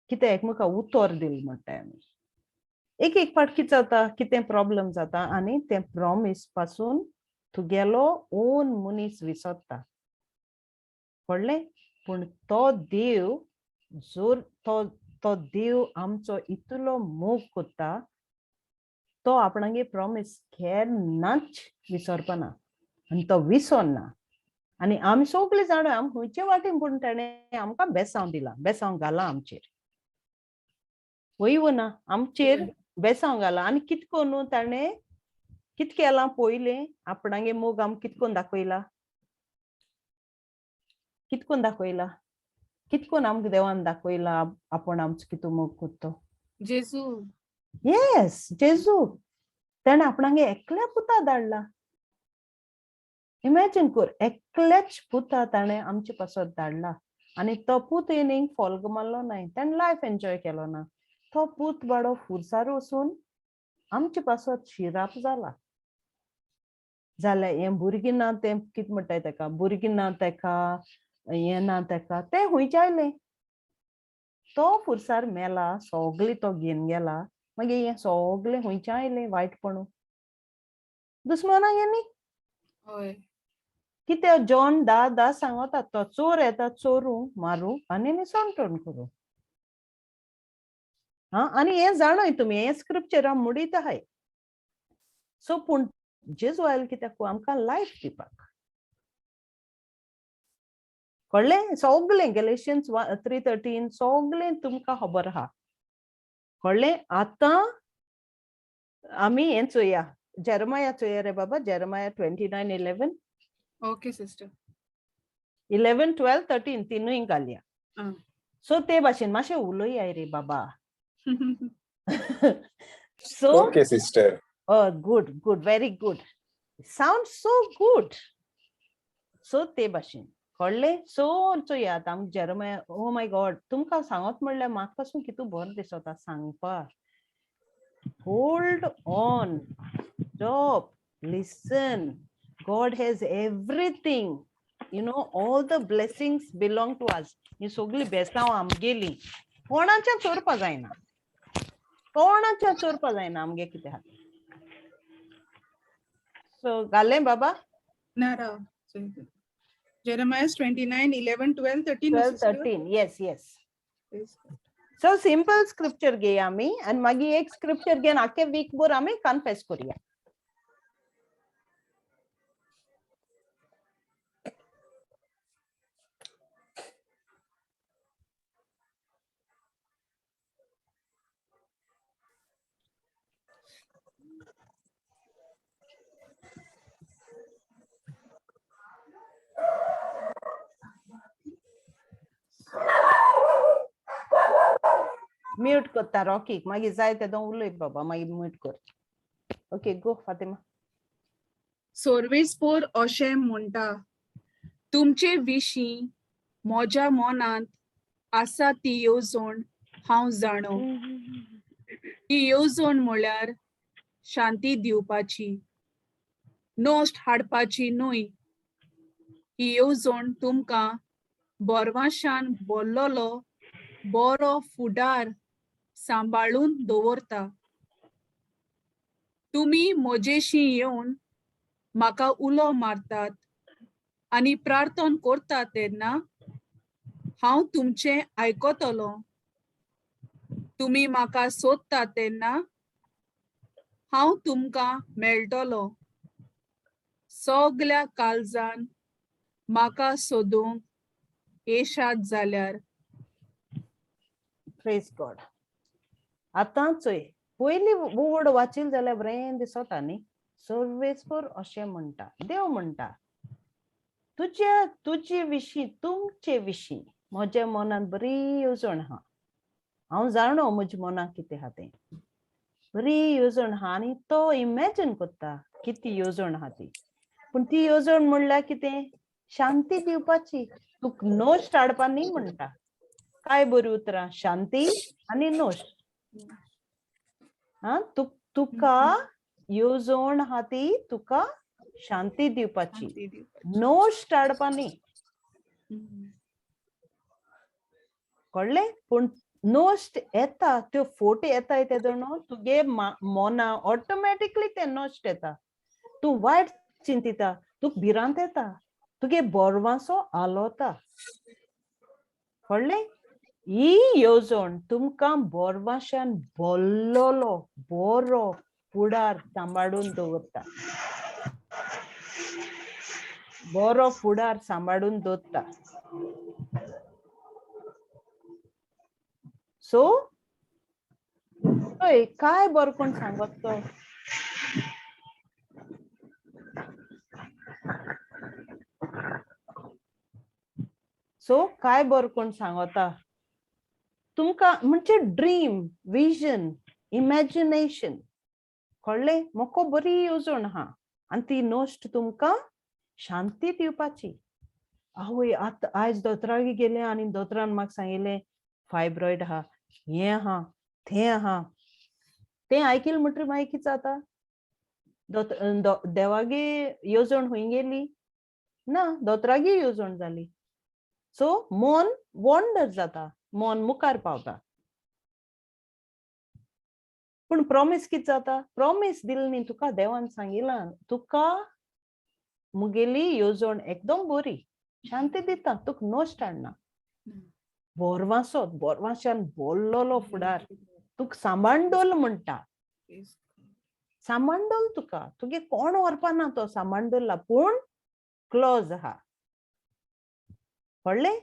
कितें एकमेका उतर दिल म्हणटाय आमी. एक एक फावट कितें जाता, कितें प्रॉब्लम जाता आनी तें प्रॉमीस पासून तुगेलो ओन मनीस विसरता. कळ्ळें? पूण तो देव जोर तो तो देव आमचो इतलो मोग कोत्ता, तो आपणागे प्रॉमीस केन्नाच विसरपाना आनी तो विसरना. आनी आमी सगळे जाणा आम खंयचे वाटेन, पूण ताणें आमकां बेसांव दिलां, बेसांव घालां आमचेर. वय वो ना? आमचेर बेसांव घालां. आनी कित करून ताणें कित केलां पयलें? आपणागे मोग आमकां कित करून दाखयला? कित करून दाखयला? कित करून आमकां देवान दाखयला आपूण आमचो कितू मोग करतो? जेजू. येस, जेजू. ताणें आपणागे एकल्या पुता धाडला. इमॅजीन कर, एकल्याच पुता ताणें आमचे पासत धाडला. आनी तो पूत येयनीक फोल्ग मारलो नाय, ताणें लायफ एन्जॉय केलो ना. तो पूत बाडो फुरसार वचून आमचे पासत शिराप जाला. जाल्यार हें भुरगीं ना तें कितें म्हणटाय तेका, भुरगीं ना तेका, हें ना तेका, तें खंयचें आयलें? तो फुरसार मेला, सगळें तो घेवन गेला, मागीर हें सगळें खंयचें आयलें वायटपण? दुस्मानाक न्ही. हय. कित्याक जॉन 10:10 सांगता, तो चोर येता चोरूंक, मारूंक आनी निसणटण करूंक. हा, आनी हें जाणय तुमी, हें स्क्रिप्चर मुडीत आहाय. सो पूण जेजू आयल कित्याक? आमकां लायफ दिवपाक. कळ्ळें? सगळें गॅलेशियन्स 3:13 सगळें तुमकां खबर आहा. कळ्ळें? आतां आमी हें चोया, जेरमाया चोया रे बाबा, जेरमाया 29:11. Okay sister. 11, 12, 13 तिनूय घालया. सो ते भाशेन मातशें उलया रे बाबा. So okay sister. Oh, good, good, very good. Sounds so good. So ते भाशेन कळ्ळें? सो चोयात आमकां जेरमाया. ओ my God, तुमकां सांगत म्हणल्यार म्हाका पासून कितू बरें दिसता सांगपा. Hold on, stop, listen. God has everything. All the blessings belong to us. ही सगळी बेसांव आमगेली. कोणाच्या चोरपा जायना, कोणाच्या चोरपा जायना आमगे कितें आहा. सो घालें बाबा? ना, राव. Jeremiah 29, 11, 12, 13. 12, 13, yes. So simple scripture घेया आमी आनी मागीर एक स्क्रिप्चर घेवन आख्खे वीक भर आमी कन्फेस करुया. म्यूट करता रॉकीक, मागीर जाय तेदो उलय बाबा, मागीर म्यूट कर. ओके, गो फातिमा. सोर्वेस्पोर अशें म्हणटा, तुमचे विशीं म्हज्या मनांत आसा ती येवजण हांव जाणो. ती येवजण म्हळ्यार शांती दिवपाची, नश्ट हाडपाची न्हय. ही येवजण तुमकां बोरवाशान बोल्लोलो बरो फुडार सांबाळून दवरता. तुमी म्हजेशी येवन म्हाका उलो मारतात आनी प्रार्थन करता तेन्ना हांव तुमचें आयकतलो. तुमी म्हाका सोदता तेन्ना हांव तुमकां मेळटलो. सगल्या काळजान म्हाका सोदूंक येशात जाल्यार. प्रेज गॉड. आतां चोय, पयली वर्ड वाचील जाल्यार बरें दिसता न्ही. सर्वेस्पर अशें म्हणटा, देव म्हणटा तुज्या तुजे विशीं, तुमचे विशीं म्हज्या मनांत बरी येवजण आहा. हांव जाणो म्हज्या मनाक कितें आहा तें, बरी येवजण आहा. आनी तो इमॅजीन करता कितें येवजण आहा ती. पूण ती येवजण म्हणल्यार कितें? शांती दिवपाची. तुका नश्ट हाडपा न्ही म्हणटा. काय बरी उतरां, शांती आनी नश्ट. हा, तुका येवजण आहा ती तुका शांती दिवपाची, शांती दिवपाची. नश्ट हाडपा न्ही. कळ्ळें? पूण नश्ट येता, त्यो फोटे येता तेदो न्हू तुगे मना ऑटोमॅटिकली ते नश्ट येता. तूं वायट चिंतिता, तुका भिरांत येता, तुगे बोरवांसो आलोता. कळ्ळें? ही येवजण तुमकां बोरवांशान बोल्लोलो बरो फुडार सांबाळून दवरता, बरो फुडार सांबाळून दवरता. सो हय, काय बरो कोण सांगत तो? सो काय बरो कोण सांगता तुमकां? म्हणजे ड्रीम, विजन, इमॅजिनेशन. कळ्ळें? मोको बरी येवजण आहा आनी ती नश्ट तुमकां शांती दिवपाची. आवय, आतां आयज दोतोरागेर गेलें आनी दोतोरान म्हाका सांगिल्लें फायब्रॉयड आहा, हें आहा, तें आहा. तें आयकिलें म्हणटरीर मागीर कितें जाता? देवागे येवजण खंय गेली? ना, दोतोरागे येवजण जाली. सो मन वॉन्डर जाता, मन मुखार पावता. पूण प्रॉमीस कितें जाता? प्रॉमीस दिली न्ही तुका देवान, सांगिलां तुका मुगेली येवजण एकदम बरी, शांती दिता, तुका नश्ट हाडना, बोरवांसो बोरवांशान बोल्लोलो फुडार तुका सांबाळडोल म्हणटा. सांबाळडोल तुका, तुगे कोण व्हरपाना तो सांबाळडोला, पूण क्लॉज आहा. कळ्ळें?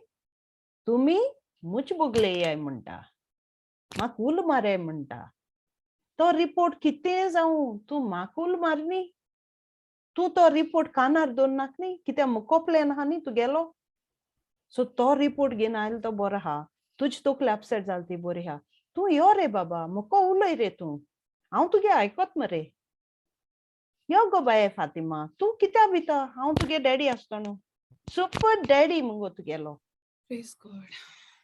तुमी मुच बोगले याय म्हणटा, म्हाका उल माराय म्हणटा. तो रिपोर्ट कितें जावं, तूं म्हाका उल मारनी, तूं तो रिपोर्ट कानार दवरनाक न्ही, कित्याक मुको प्लॅन आहा न्ही तुगेलो. सो तो रिपोर्ट घेवन आयलो तो बरो आहा, तुजी तकली अपसेट जाली ती बरी आहा. तूं यो रे बाबा, मुको उलय रे तूं, हांव तुगे आयकत मरे. यो गो बाये फातिमा, तूं कित्याक भिता? हांव तुगे डॅडी आसतो न्हू, सुपर डॅडी मुगो तुगेलो. Praise God.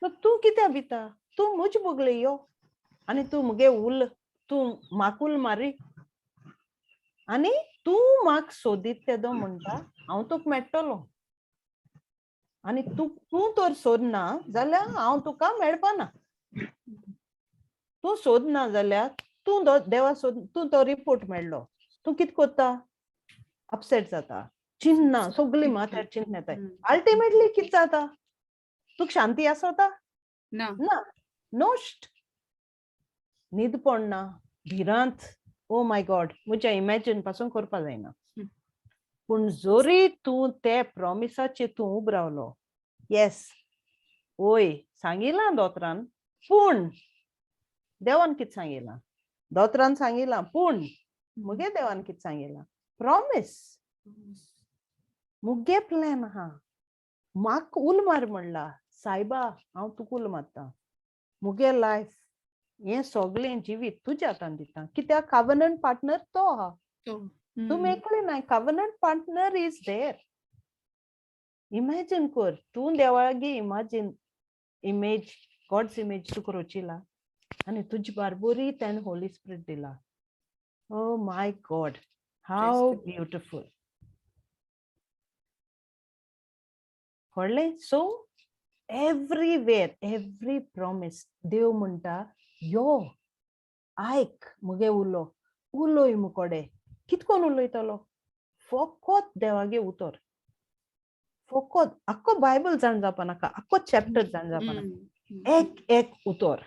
So तूं कित्याक भिता? तूं म्हज बोगले यो आनी तूं मुगे उल, तूं म्हाका उल मारी आनी तूं म्हाका सोदीत तेदो म्हणटा हांव तुका मेळटलो. आनी तूं तूं तर सोदना जाल्यार हांव तुका मेळपाना. तूं सोदना जाल्यार तूं देवा सोद, तूं तो रिपोर्ट मेळ्ळो, तूं कितें करता? अपसेट जाता, चिन्ना सगळीं माथ्यार चिन्न येताय. अल्टिमेटली कितें जाता? तुका शांती आसता ना. ना, नश्ट, न्हीद पडना, भिरांत. ओ my God, म्हज्या इमॅजीन पासून करपा जायना. पूण जरी तूं ते प्रॉमिसाचेर तूं उब रावलो, येस ओय सांगिलां दोतोरान, पूण देवान कितें सांगिलां? दोतोरान सांगिलां, पूण मुगे देवान कितें सांगिलां? प्रॉमीस, मुगे प्लॅन आहा. म्हाका उल मार म्हणला सायबा, हांव तुका उल मारता. मुगे लायफ हें सगळें जिवीत तुज्या हातान दिता, कित्याक कवनंट पार्टनर तो आहा. तूं मेकळी नाय, covenant partner is there. Imagine कर तूं देवागे इमॅजीन इमेज, गॉड्स इमेज तुका रचिला आनी तुजी बारबोरी तेणें होली स्पिरीट दिला. Oh my God, how beautiful. कळ्ळें? सो एवरीवेर एवरी प्रॉमीस देव म्हणटा यो आयक मुगे उलो, उलोय मुकोडे. कित कोन उलयतलो? फकत देवागे उतर. फकत आख्खो बायबल जाण जावपा नाका, आख्खो चॅप्टर जाण जावपा नाका, एक एक उतर,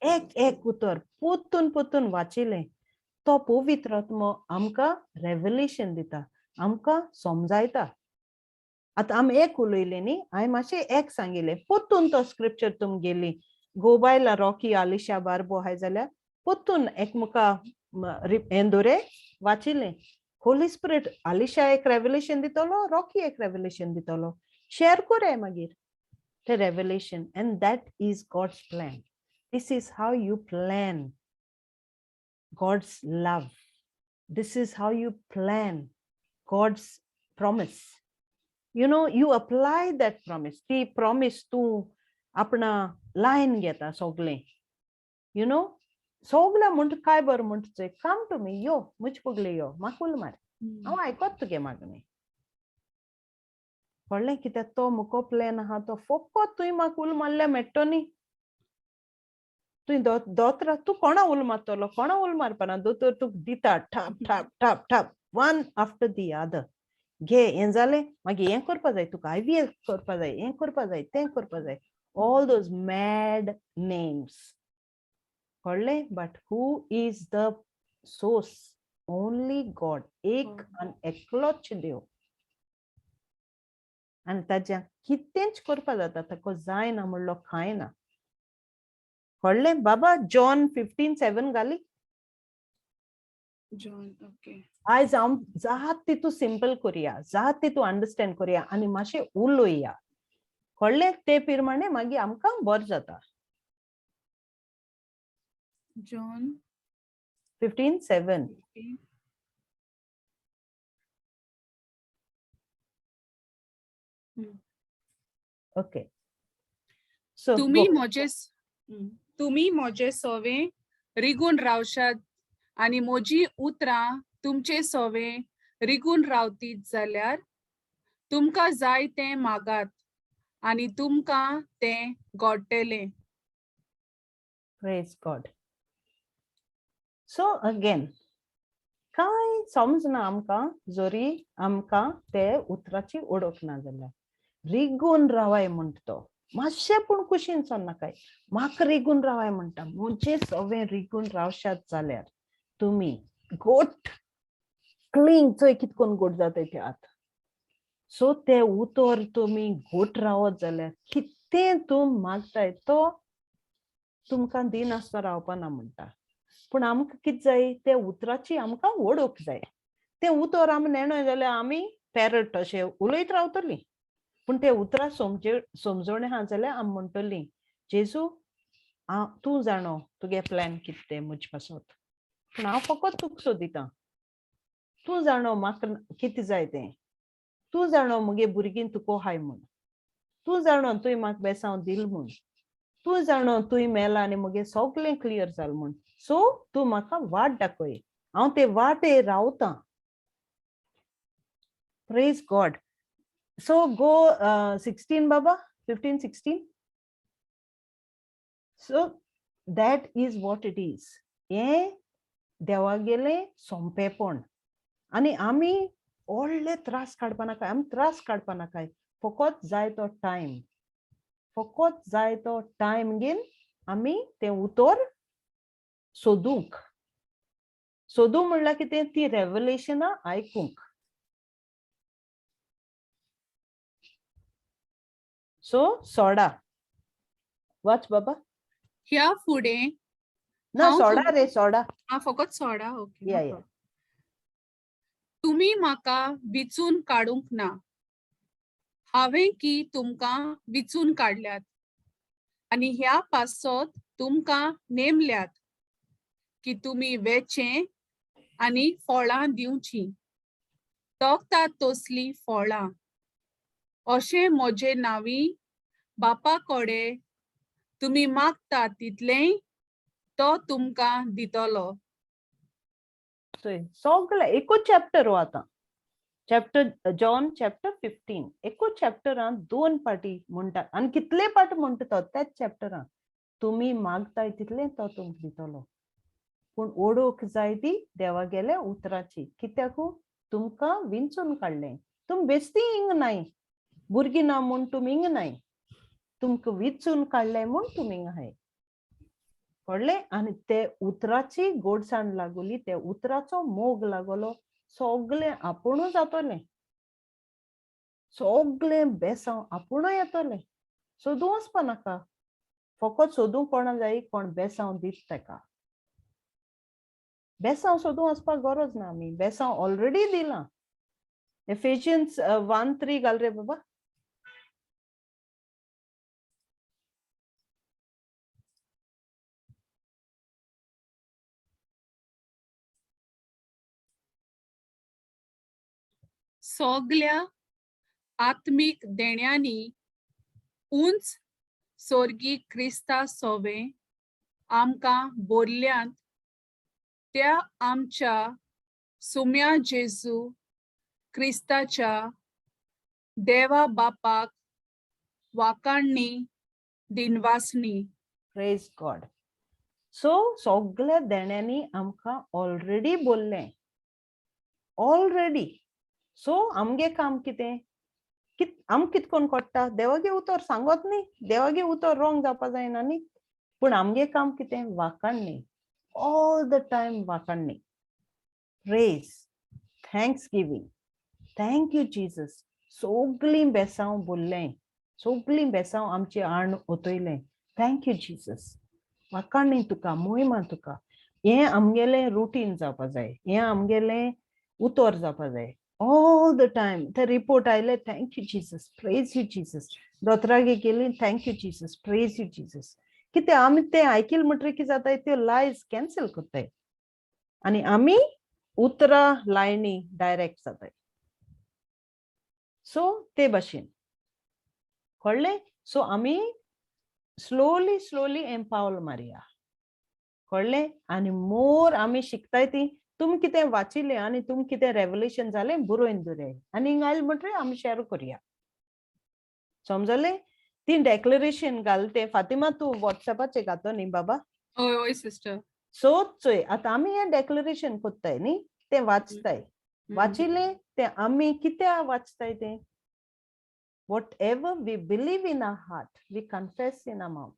एक एक उतर पोतून पोतून वाचिलें तो पवित्र आत्मो आमकां रेवलेशन दिता, आमकां समजायता. आतां आमी एक उलयले न्ही, हांवें मातशें एक सांगिलें, पोतून तो स्क्रिप्चर तुम गेली गोबायला रॉकी आलिशा बारबो आहाय जाल्यार पोतून एकमुका हें दोरे वाचिलें. होली स्पिरिट आलिशा एक रेवलेशन दितलो, रॉकी एक रेवलेशन दितलो, शेअर कोरे मागीर ते revelation. And that is God's plan. This is how you plan God's love. This is how you plan God's promise. You know, you apply that promise. ती promise तूं आपणा line घेता सगळें. You know, सगळें म्हणटा काय बरें म्हणटा, कम टू मी, यो म्हजे पगले यो, म्हाका उलो मार, हांव आयकोत तुगे मागणें. कळ्ळें? कित्याक तो मुको प्लॅन आहा तो फकत तुवें म्हाका उलो मारल्यार मेळटो न्ही. तुवें दोतोरा तूं कोणा उलो मारतलो, कोणा उलो मारपाना, दोतोर तुका दिता ठाप ठाप ठाप ठाप, वन आफ्टर the other. घे हें जालें, मागीर हें करपा जाय तुका, आयवीएफ करपा जाय, हें करपा जाय, तें करपा जाय, all those mad names. कळ्ळें? But who is the source? Only God. एक आनी एकलोच देव. आनी ताज्या कितेंच करपा जाता, ताका जायना म्हणलो कांय ना. कळ्ळें बाबा? जॉन 15:7 घाली. John, okay. आयज हांव जात तितू सिंपल करुया, जात तितू अंडरस्टँड करुया आनी मातशें उलोवया. कळ्ळें? ते प्रमाणे मागीर आमकां बरें जाता. जॉन 15:7. 15. ओके, सो तुमी म्हजे तुमी म्हजे सोवे रिगून रावशात आनी म्हजी उतरां तुमचे सोवे रिगून रावतीत जाल्यार तुमकां जाय तें मागात आनी तुमकां तें गोडटेलें. Praise God. So again, कांय समजना आमकां, जरी आमकां ते उतराची ओळख ना जाल्यार रिगून रावाय म्हणटा तो, मातशें पूण कुशीन सोन्नाकाय, म्हाका रिगून रावाय म्हणटा. म्हजे सगळें रिगून रावशात जाल्यार तुमी गोट क्लिंग, चोय कितकोन गोट जाता ते आतां. सो ते उतर तुमी गोट रावत जाल्यार कितें तूं मागताय तो तुमकां दिनासतना रावपा ना म्हणटा. पूण आमकां कितें जाय, ते उतराची आमकां वळख जाय. तें उतर आमी नेणोय जाल्यार आमी पॅरट अशें उलयत रावतलीं. पूण ते उतरां समजे समजवणें आहा जाल्यार आमी म्हणटलीं, जेजू तूं जाणो तुगे प्लॅन कितें तें म्हजे पासत, पूण हांव फकत तुका सोदितां. तूं जाणो म्हाका कितें जाय तें, तूं जाणो मुगे भुरगीं तुका हाय म्हूण, तूं जाणो तुवें म्हाका बेसांव दिल म्हूण, तूं जाणो तुवें मेला आनी मुगे सगळें क्लियर जालें म्हूण. सो तूं म्हाका वाट दाखय, हांव ते वाटे रावतां. Praise God. So go 16 Baba, 15, 16. So that is what it is. हें देवागेलें सोंपेपण आनी आमी व्हडले त्रास काडपा नाकाय, आमी त्रास काडपा नाकाय. फकत जाय तो टायम, फकत जाय तो टायम घेवन आमी तें उतर सोदूंक. सोदूंक म्हणल्यार कितें? ती रेवलेशनां आयकूंक. सो सोडा वाच बाबा. ह्या फुडें ना, हांव सोडा रे, सोडा. हा, फकत सोडा, ओके. या. तुमी म्हाका विचून काडूंक ना, हांवें की तुमकां विचून काडल्यात आनी ह्या पासत तुमकां नेमल्यात की तुमी वेचें आनी फळां दिवचीं, तोखतात तसलीं फळां. अशें म्हजे नांवी बापा कडेन तुमी मागता तितलेंय तो तुमकां दितलो. चोय, सगळे एकूच चॅप्टर हो आतां, चॅप्टर जॉन चॅप्टर 15, एकूच चॅप्टरान दोन पार्टी म्हणटा आनी कितले पार्टी म्हणटा तो त्याच चॅप्टरान. तुमी मागताय तितलें तो तुमकां दितलो, पूण ओडूंक जाय ती देवागेल्या उतराची. कित्याकू तुमकां विंचून काडलें, तुमी बेस्ती हिंग नाय. भुरगीं ना म्हूण तुमी हिंगा नाय, तुमकां विचून काडलें म्हूण तुमी हिंगा आहाय. कळ्ळें? आनी ते उतराची गोडसाण लागोली, ते उतराचो मोग लागलो, सगळें आपुणूच जातलें, सगळें बेसांव आपुणूय येतलें. सोदूं वचपा नाका, फकत सोदूंक कोणा जाय, कोण बेसांव दीत तेका. बेसांव सोदूं वचपाक गरज ना, आमी बेसांव ऑलरेडी दिलां. एफेशियन्स 1:3 घाल रे बाबा. सगल्या आत्मीक देण्यांनी उंच सोर्गी क्रिस्ता सोवे आमकां बोरल्यांत त्या आमच्या सुम्या जेजू क्रिस्ताच्या देवा बापाक वाकाणणी दिनवासणी. Praise God. सो सगल्या देण्यांनी आमकां ऑलरेडी बोल्लें, ऑलरेडी. सो आमगे काम कितें, आम कित कोन कोट्टा, देवागे उतर सांगत न्ही, देवागे उतर रोंग जावपा जायना न्ही, पूण आमगे काम कितें, वाकाणणी, ऑल the time वाकाणणी, praise, thanksgiving, thank you Jesus. सगळीं बेसांव बोल्लें, सगळीं बेसांव आमचे आण ओतयलें, thank you Jesus, वाकाणणी तुका, मोहिमा तुका. हें आमगेलें रुटीन जावपा जाय, हें आमगेलें उतर जावपा जाय ऑल the time. ते रिपोर्ट आयले, thank you Jesus, praise you Jesus. दोतोरागे गेली, thank you Jesus, praise you Jesus. कितें आमी तें आयकिल म्हणटकीर कितें जाता, त्यो लायज कॅन्सल करताय आनी आमी उतरां लायनी डायरेक्ट जाताय. सो ते भाशेन कळ्ळें. सो आमी स्लोली स्लोली हें पावल मारया, कळ्ळें. आनी मोर आमी शिकताय ती, तुमी कितें वाचिल्लें आनी तुमी कितें रेवलेशन जालें बरोवन दवराय आनी हिंगा आयलें म्हणटकीर आमी शेअर करुया, समजलें. ती डेक्लरेशन घाल तें फातिमा, तूं वॉट्सएपाचेर घातो न्ही बाबा? हय हय सिस्टर. सो चोय आतां आमी हें डेक्लरेशन कोत्ताय न्ही, तें वाचताय, वाचिल्लें तें आमी कित्याक वाचताय तें, whatever we believe in our heart we confess in our mouth.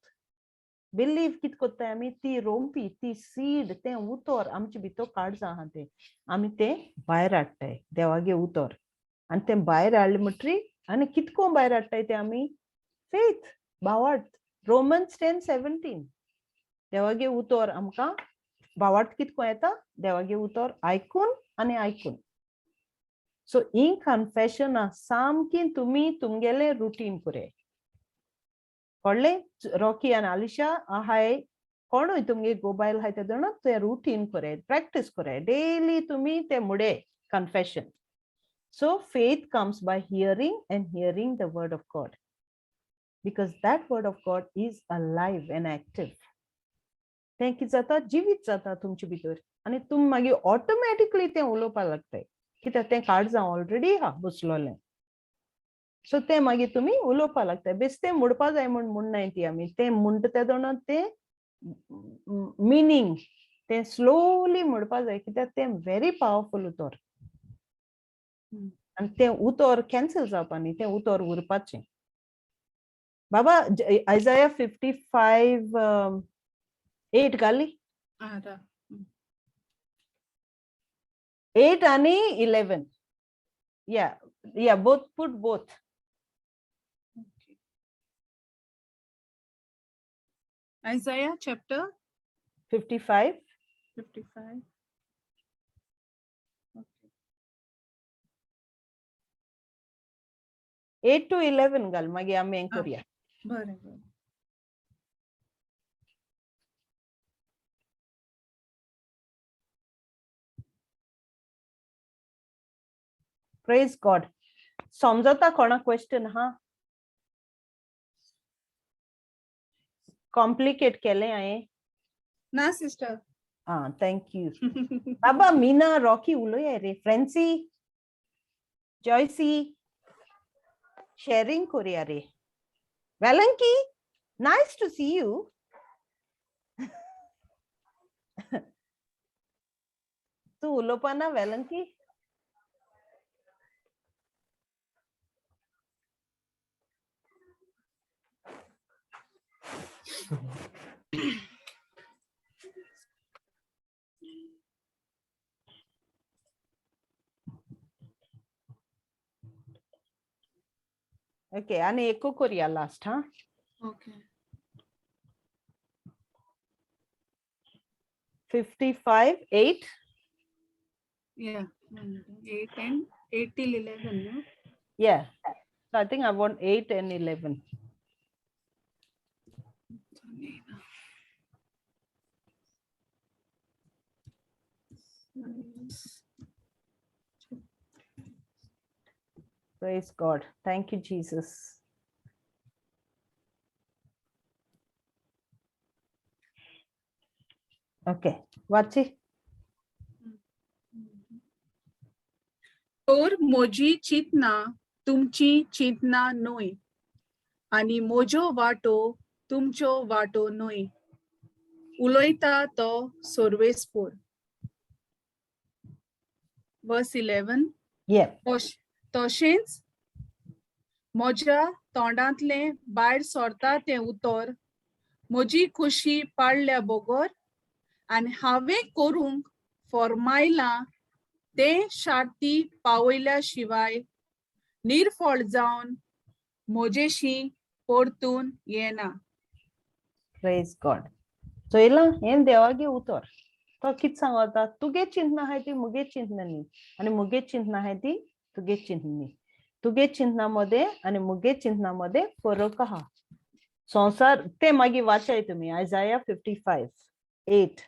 Believe कित कोत्ताय आमी, ती रोंपी, ती सीड, तें उतर आमचे भितर काडजां आहा तें आमी तें भायर हाडटाय देवागे उतर. आनी तें भायर हाडलें म्हणटकीर आनी कितको भायर हाडटाय तें आमी, फेथ, भावार्थ, रोमन्स 10:17. देवागे उतर आमकां भावार्थ कितको येता, देवागे उतर आयकून आनी आयकून. सो ही कन्फेशनां सामकी तुमी तुमगेलें रुटीन पुरे, कळ्ळें. रॉकी आनी आलिशा आहाय, कोणूय तुमगे गोबायल आहाय तेदोना तें रुटीन कोराय, प्रॅक्टीस कोराय डेली, तुमी तें मुडे confession. So faith comes by hearing and hearing the word of God, because that word of God is alive and active. तें कितें जाता, जिवीत जाता तुमचे भितर आनी तुमी मागीर ऑटोमॅटिकली तें उलोवपाक लागताय, कित्याक तें काळजां ऑलरेडी आहा बसलोलें. सो तें मागीर तुमी उलोवपाक लागताय. बेश्टें म्हणपा जाय म्हूण म्हणनाय ती आमी, तें म्हणटा तेदोना तें मिनींग तें स्लोली म्हणपा जाय, कित्याक तें व्हेरी पावरफूल उतर आनी तें उतर कॅन्सल जावपा न्ही, तें उतर उरपाचें. बाबा आयजाया 55:8 घाली, 8 आनी 11. या या both, put both. Isaiah chapter 55. 55. Okay. 8 to 11 घाल, मागीर आमी हें करुया. बरें बरें. Praise God. समजता कोणा क्वेश्चन हा? कॉम्प्लिकेट केलें हांवें? ना सिस्टर. आं, thank you बाबा. मीना, रॉकी उलोया रे, फ्रेंसी, जॉयसी, शेअरिंग करुया रे. Velanki, nice two C you. तूं उलोवपा ना वेलंकी? Okay आनी एकू करुया लास्ट हा. Okay. 55:8. Yeah. 8 and 8 till 11, no? Yeah. So I think I want 8 and 11. Praise God. Thank you, Jesus. Okay. वाची. तर म्हजी चिंतना तुमची चिंतना न्हय आनी म्हज्यो वाटो तुमच्यो वाटो न्हय, उलयता तो सर्वेस्पोर. Verse 11. Yeah. तशेंच म्हज्या तोंडांतलें भायर सरता तें उतर म्हजी खुशी पाडल्या बगर आनी हांवें करूंक फॉर्मायलां तें शार्ती पावयल्या शिवाय निर्फळ जावन म्हजेशी परतून येना. Praise God. चोयलां हें देवागे उतर. तो कित सांगता, तुगे चिंतना आहाय ती मुगे चिंतना न्ही आनी मुगे चिंतना आहाय ती तुगे चिंतना न्ही. तुगे चिंतना मदें आनी मुगे चिंतना मदें फरक आहा. संवसार ते मागीर वाचाय तुमी आयजाया 55:8.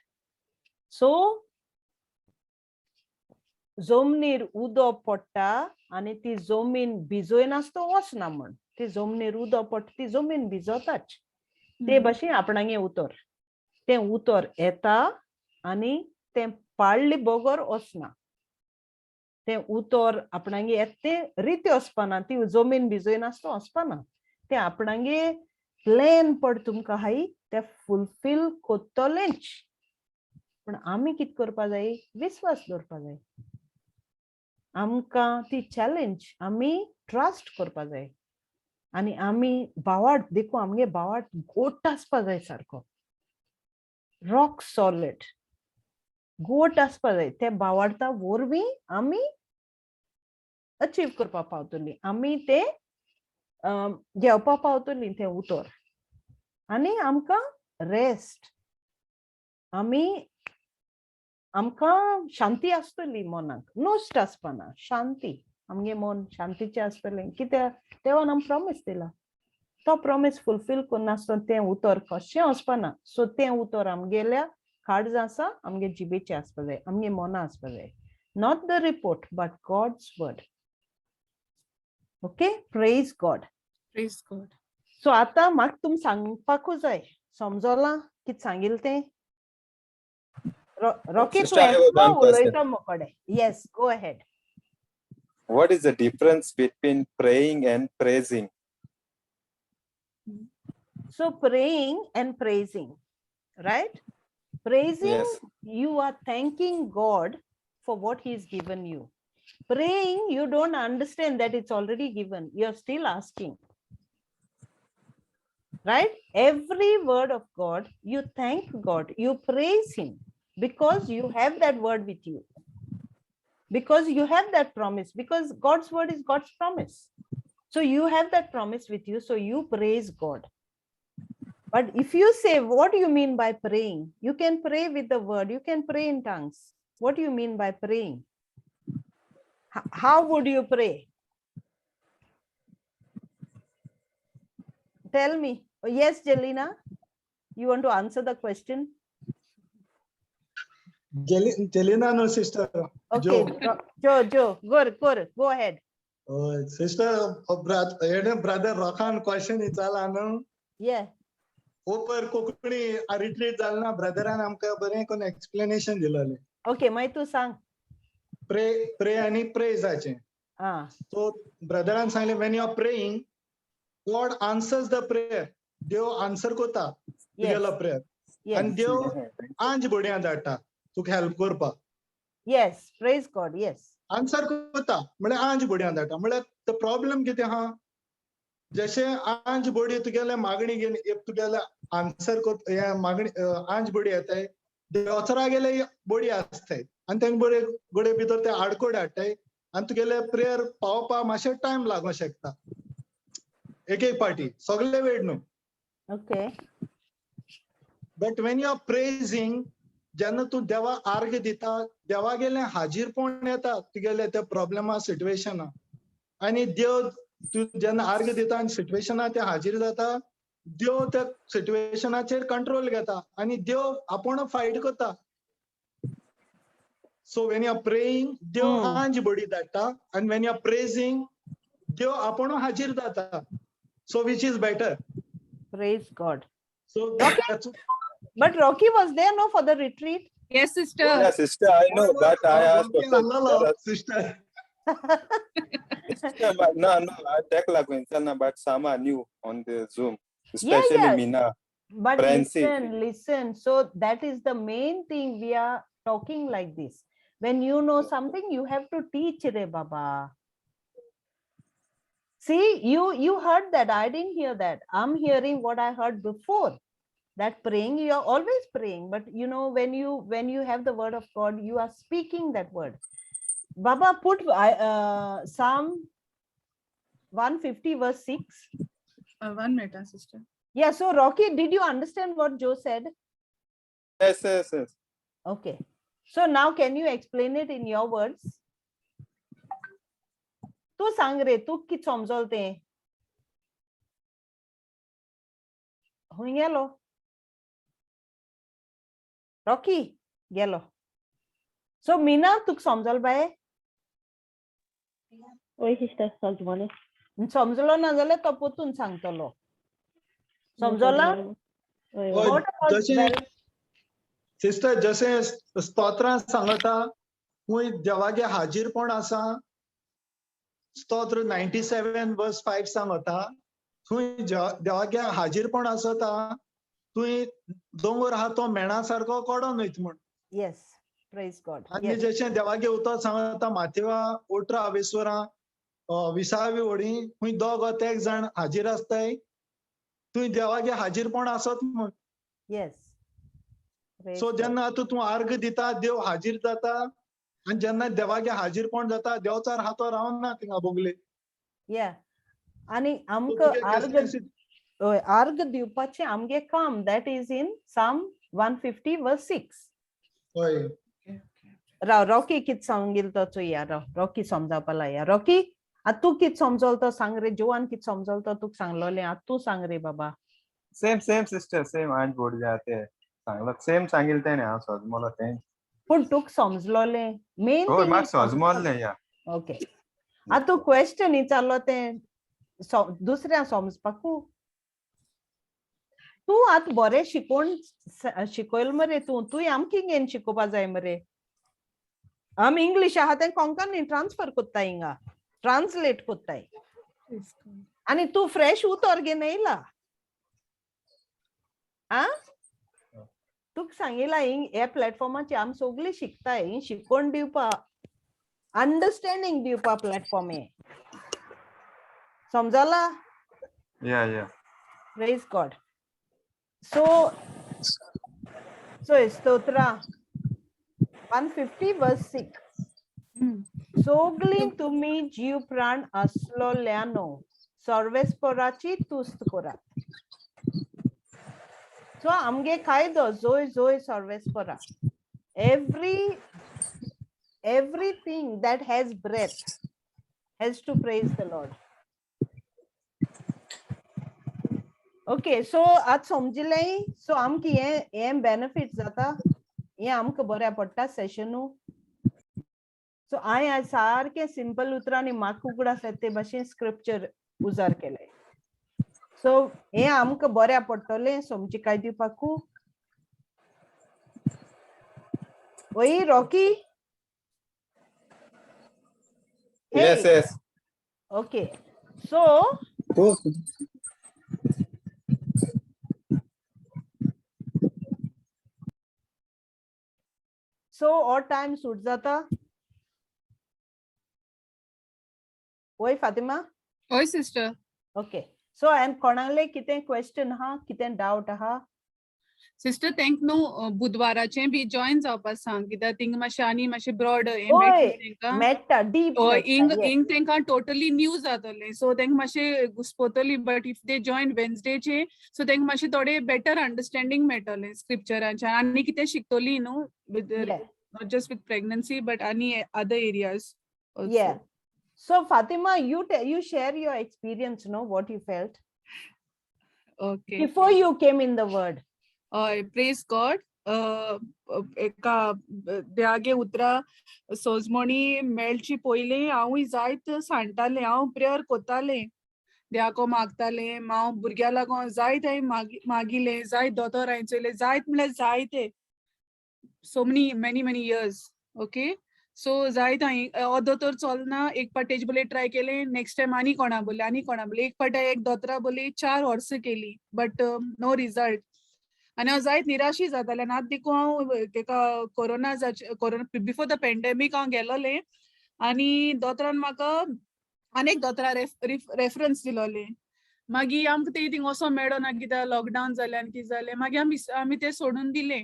सो जमनीर उदक पडटा आनी ती जमीन भिजयनासतना वचना म्हण, ती जमनीर उदक पडटा ती जमीन भिजोताच. ते भाशेन आपणागे उतर, तें उतर येता आनी तें पाळ्ळे बगर वचना. तें उतर आपणागे येता तें रितें वचपाना, ती जमीन भिजयनासतना वचपाना. तें आपणागे प्लॅन पड तुमकां आहाय तें फुलफील कोत्तलेंच. पूण आमी कितें करपा जाय, विस्वास दवरपा जाय. आमकां ती चॅलेंज आमी ट्रस्ट करपा जाय आनी आमी भावार्थ देखून आमगे भावार्थ गोट आसपा जाय, सारको रॉक सॉलिड गोट आसपा जाय. ते भावार्था वरवीं आमी अचीव करपा पावतली, आमी ते घेवपा पावतली तें उतर आनी आमकां रेस्ट, आमी आमकां शांती आसतली मनाक, नश्ट आसपाना, शांती आमगे मन शांतीचें आसतलें. कित्याक देवान आमकां प्रॉमीस दिला, तो प्रॉमीस फुलफील करनासतना तें उतर कशें वचपाना. सो तें उतर आमगेल्या काळजां आसा, आमगे जिबेचें आसपा जाय, आमगे मनां आसपा जाय. Not the report but God's word. Okay, praise God. Praise God. So आतां म्हाका तुमी सांगपाकूच जाय, समजलां कितें सांगिल्लें तें? Rocky, Sister, I have one question. उलयता मुकडे. Yes, go ahead. What is the difference between praying and praising? So praying and praising, right? Praising, Yes. you are thanking God for what he's given you. Praying, you don't understand that it's already given. You're still asking. Right? Every word of God, you thank God, you praise him because you have that word with you. Because you have that promise, because God's word is God's promise. So you have that promise with you, so you praise God. But if you say, what do you mean by praying? You can pray with the word, you can pray in tongues. What do you mean by praying? How would you pray? Tell me. Oh, yes, Jelena, you want to answer the question? Jelena, no, sister. Okay, Joe. Joe, go ahead. Sister, brother Rokhan question विचारला न्हू. Yeah. ओपर Konkani retreat जाल ना, brethren आमकां बरें करून explanation दिलेलें. Okay, मागीर तूं सांग. प्रे आनी प्रेजाचें. सो ब्रदरान सांगलें, when you are praying, God answers the prayer. Dev answer करता तुगेलो प्रेयर. आनी देव आंज बोडयां धाडटा तुका हेल्प करपाक. Yes, praise God, yes. Answer करता म्हळ्यार आंज बोडयां धाडटा. म्हळ्यार the problem कितें आहा, जशें आंज बोडी तुगेले मागणी घेवन तुगेले आन्सर हे मागणी आंज बोडी येताय, देवचरा गेले बोडी आसताय आनी तेंग बोडे गोडे भितर ते आडकोड हाडटाय आनी तुगेले प्रेयर पावपा मातशें टायम लागूंक शकता एक एक पाटी, सगळे वेळ न्हू. Okay. But when you are praising, जेन्ना तूं देवा आर्ग दिता, देवा गेले हाजीरपण येता तुगेले त्या प्रॉब्लेमा सिट्युएशना, आनी देव तूं जेन्ना आर्ग दिता आनी सिट्युएशना ते हाजीर जाता, देव त्या सिट्युएशनाचेर कंट्रोल घेता आनी देव आपूण फायट करता. So when you are praying, देव आंज बडी धाडटा, आनी when you are praising, देव आपूण हाजीर जाता. So which is better? Praise God. So But Rocky was there, no, for the retreat? Yes, sister. Yeah, sister, I know, but I asked sister. Sister, but no, I take like but some are new on the Zoom, especially yeah. Mina. But Francie. listen. So that is the main thing we are talking like this. When you know something, you have to teach, re baba. See, you heard that. I didn't hear that. I'm hearing what I heard before. That praying, you are always praying, but you know, when you have the word of God, you are speaking that word. Baba, put Psalm 150 verse 6. 1 minute, sister. Yeah, so Rocky, did you understand what Joe said? Yes, yes, yes. Okay. So now can you explain it in your words? Tu sang re, tu kit समजल ते? हुई गेलो? Rocky गेलो. So Meena, तुका समजल बाय? वय sister, समजलें. समजलो ना जाल्यार तो परतून सांगतलो. समजला? जशें सिस्टर, जशें स्तोत्रां सांगता, खूंय देवागे हाजीरपण आसा. स्तोत्र 97 verse 5 सांगता, थंय देवागे हाजीरपण आसता, थंय दोंगर आहा तो मेणा सारको कडोन वयता म्हूण. Yes, praise God. आनी जशें देवागे उतर सांगता, माथेवा 18 वेसवरां 20वी वडी, खंय दोग तेग जाण हाजीर आसताय, थंय देवागे हाजीरपण आसत म्हूण. येस. सो जेन्ना आतां तूं आर्ग दिता, देव हाजीर जाता, आनी जेन्ना देवागे हाजीरपण जाता, देवचार आहा तो रावना थिंगा बोगले. या, आनी आमकां आर्ग आर्ग दिवपाचें आमगे काम. That is in Psalm 150 verse 6. हय. राव, रॉकी कित सांगील तो चोया. राव, रॉकी समजावपा लाया. रॉकी, आतां तूं कित समजल तो सांग रे. जोवान कित समजल तो तुका सांगलोलें, आतां तूं सांग रे बाबा. सेम सेम सिस्टर, सेम आंज बोर्ड जाते सांगला, सेम सांगील तेणें, हांव समजलो तें. पूण तुका समजलोलें मेन? हय, म्हाका समजलें. या, ओके. आतां तूं क्वेश्चन विचारलो तें दुसऱ्या समजपाकू. तूं आतां बरें शिकोवन शिकयल मरे तूं. तूं आमकां घेवन शिकोवपा जाय मरे. आमी इंग्लीश आहा तें कोंकणी ट्रान्सफर कोत्ताय, हिंगा ट्रान्सलेट कोत्ताय, आनी तूं फ्रेश उतर घेवन येयला. आ, तुका सांगिला, हिंग ह्या प्लॅटफॉर्माचेर आमी सगळीं शिकताय. हिंग शिकोवन दिवपा, अंडरस्टँडींग दिवपा प्लॅटफॉर्म हे. समजला? या या. Praise God. So स्तोत्रा 150 verse 6. सोगलीं तुमी जीव प्राण आसलोल्यानो सर्वेस्पराची तुस्त करात. सो आमगे कायदो जोय जोय सर्वेस्परा. Everything that has breath has to praise the Lord. Okay, so आज समजिलें. सो आमकां हें हें बेनिफीट जाता, हें आमकां बऱ्या पडटा सेशनू. सो हांवें आज सारकें सिंपल उतरांनी म्हाका उगडास येता ते भाशेन स्क्रिप्चर उजार केलें. सो हें आमकां बऱ्या पडटलें समजिकाय दिवपाकू. वय Rocky? Yes, yes. Okay, so so हो टायम सूट जाता? वय फातिमा? हय सिस्टर. ओके. सो आनी कोणाले कितें क्वेश्चन आहा, कितें डावट आहा? सिस्टर, तेंक न्हू बुधवाराचें बी जॉईन जावपा सांग, कित्याक थिंग मातशें आनी मातशें ब्रॉड हें हय, मेळटलें तेंकां. मेळटा डीप. हय, इंग इंग तेंकां टोटली न्यू जातलें, सो तेंकां मातशें घुस्पतली. बट if they join वेन्सडेचे, सो तेंकां मातशें थोडें बेटर अंडरस्टँडींग मेळटलें स्क्रिप्चराचें आनी कितें शिकतली न्हू with not just with pregnancy but any other areas also. Yeah. So Fatima, you share your experience, what you felt Okay. before you came in the word. हय, प्रेज गॉड. एका देवागे उतरां सोजमणी मेळची पयलीं हांवूय जायत सांडटालें. हांव प्रेयर कोत्तालें, देवाको मागतालें. हांव भुरग्या लागोन जायत हांवें मागिलें, जायत दोतोर हांवें चोयले, जायत म्हणल्यार जायते, so many many many years, okay. So जायत हांवें हो दोतोर चलना, एक पाट तेजे बोले ट्राय केलें, नेक्स्ट टायम आनी कोणा बोले, आनी कोणा बोले. एक पाट एक दोतोरा बोले 4 वर्सां केली, बट नो रिजल्ट. आनी हांव जायत निराशी जातालें. आनी आतां देखून हांव तेका कोरोना जाचे, कोरोना बिफोर the pandemic हांव गेलोलें आनी दोतोरान म्हाका आनी एक दोतोरा रेफरन्स दिलोलें. मागीर आमकां ते थिंग वचों मेळना कित्याक लॉकडावन जालें आनी कितें जालें. मागीर आमी तें सोडून दिलें.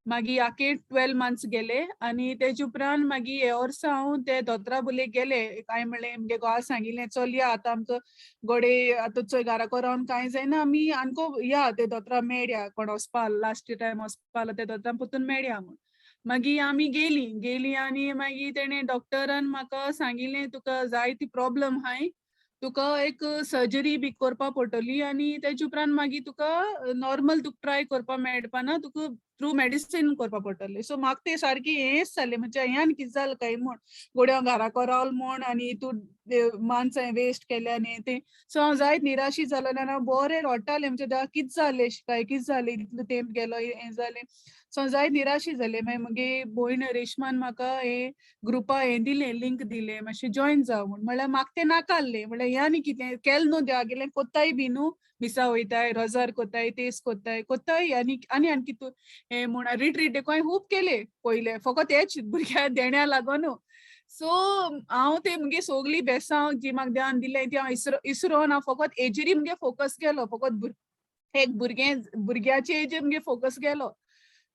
मागीर आखे 12 मंथ्स गेले आनी तेजे उपरांत मागीर हे वर्सा हांव ते दोतोरा बोले गेले. काय म्हणलें, मुगे घोवा सांगिल्लें, चल या आतां, आमकां गोडे आतां चोय घराको रावन कांय जायना, आमी आनको या ते दोतोरा मेळया, कोण वचपा लास्ट टायम वचपा ते दोतोरान परतून मेळया म्हूण. मागीर आमी गेली गेली आनी मागीर तेणें डॉक्टरान म्हाका सांगिल्लें, तुका जायती प्रॉब्लम आहाय, तुका एक सर्जरी बी करपा पडटली आनी तेजे उपरांत मागीर तुका नॉर्मल तुका ट्राय करपा मेळपाना, तुका थ्रू मेडिसीन करपा पडटलें. सो म्हाका तें सारकें हेंच जालें, म्हणजे हें आनी कितें जालें काय म्हूण, गोडे हांव घराको रावल म्हूण आनी तूं मानस हांवें वेस्ट केल्या आनी हें तें. सो हांव जायत निराशी जालें आनी हांव बरें रडटालें, म्हणजे देवा, कितें जालें काय, कितें जालें, इतलो तेंप गेलो, हें जालें. सो हांव जायत निराशी जालें. मागीर मुगे भयण रेशमान म्हाका हें ग्रुपा हें दिलें, लिंक दिलें, मातशें जॉयन जाव म्हूण. म्हणल्यार म्हाका तें नाका आहलें, म्हणल्यार हें आनी कितें केलें न्हू देवागेलें, कोत्ताय बी न्हू, मिसा वयताय, रोजार कोत्ताय, तेस कोत्ताय कोत्ताय आनी आनी आनी कितू हें म्हूण रिट्रीट देखून हांवें खूब केले पयले, फकत हेच भुरग्या देण्या लागोन. सो हांव ते मुगे सोगली बेसांव जी म्हाका देवान दिलें ती हांव इसरोन हांव फकत हेजेरी मुगे फोकस केलो, फकत एक भुरगें भुरग्याचे हेजेर मुगे फोकस गेलो.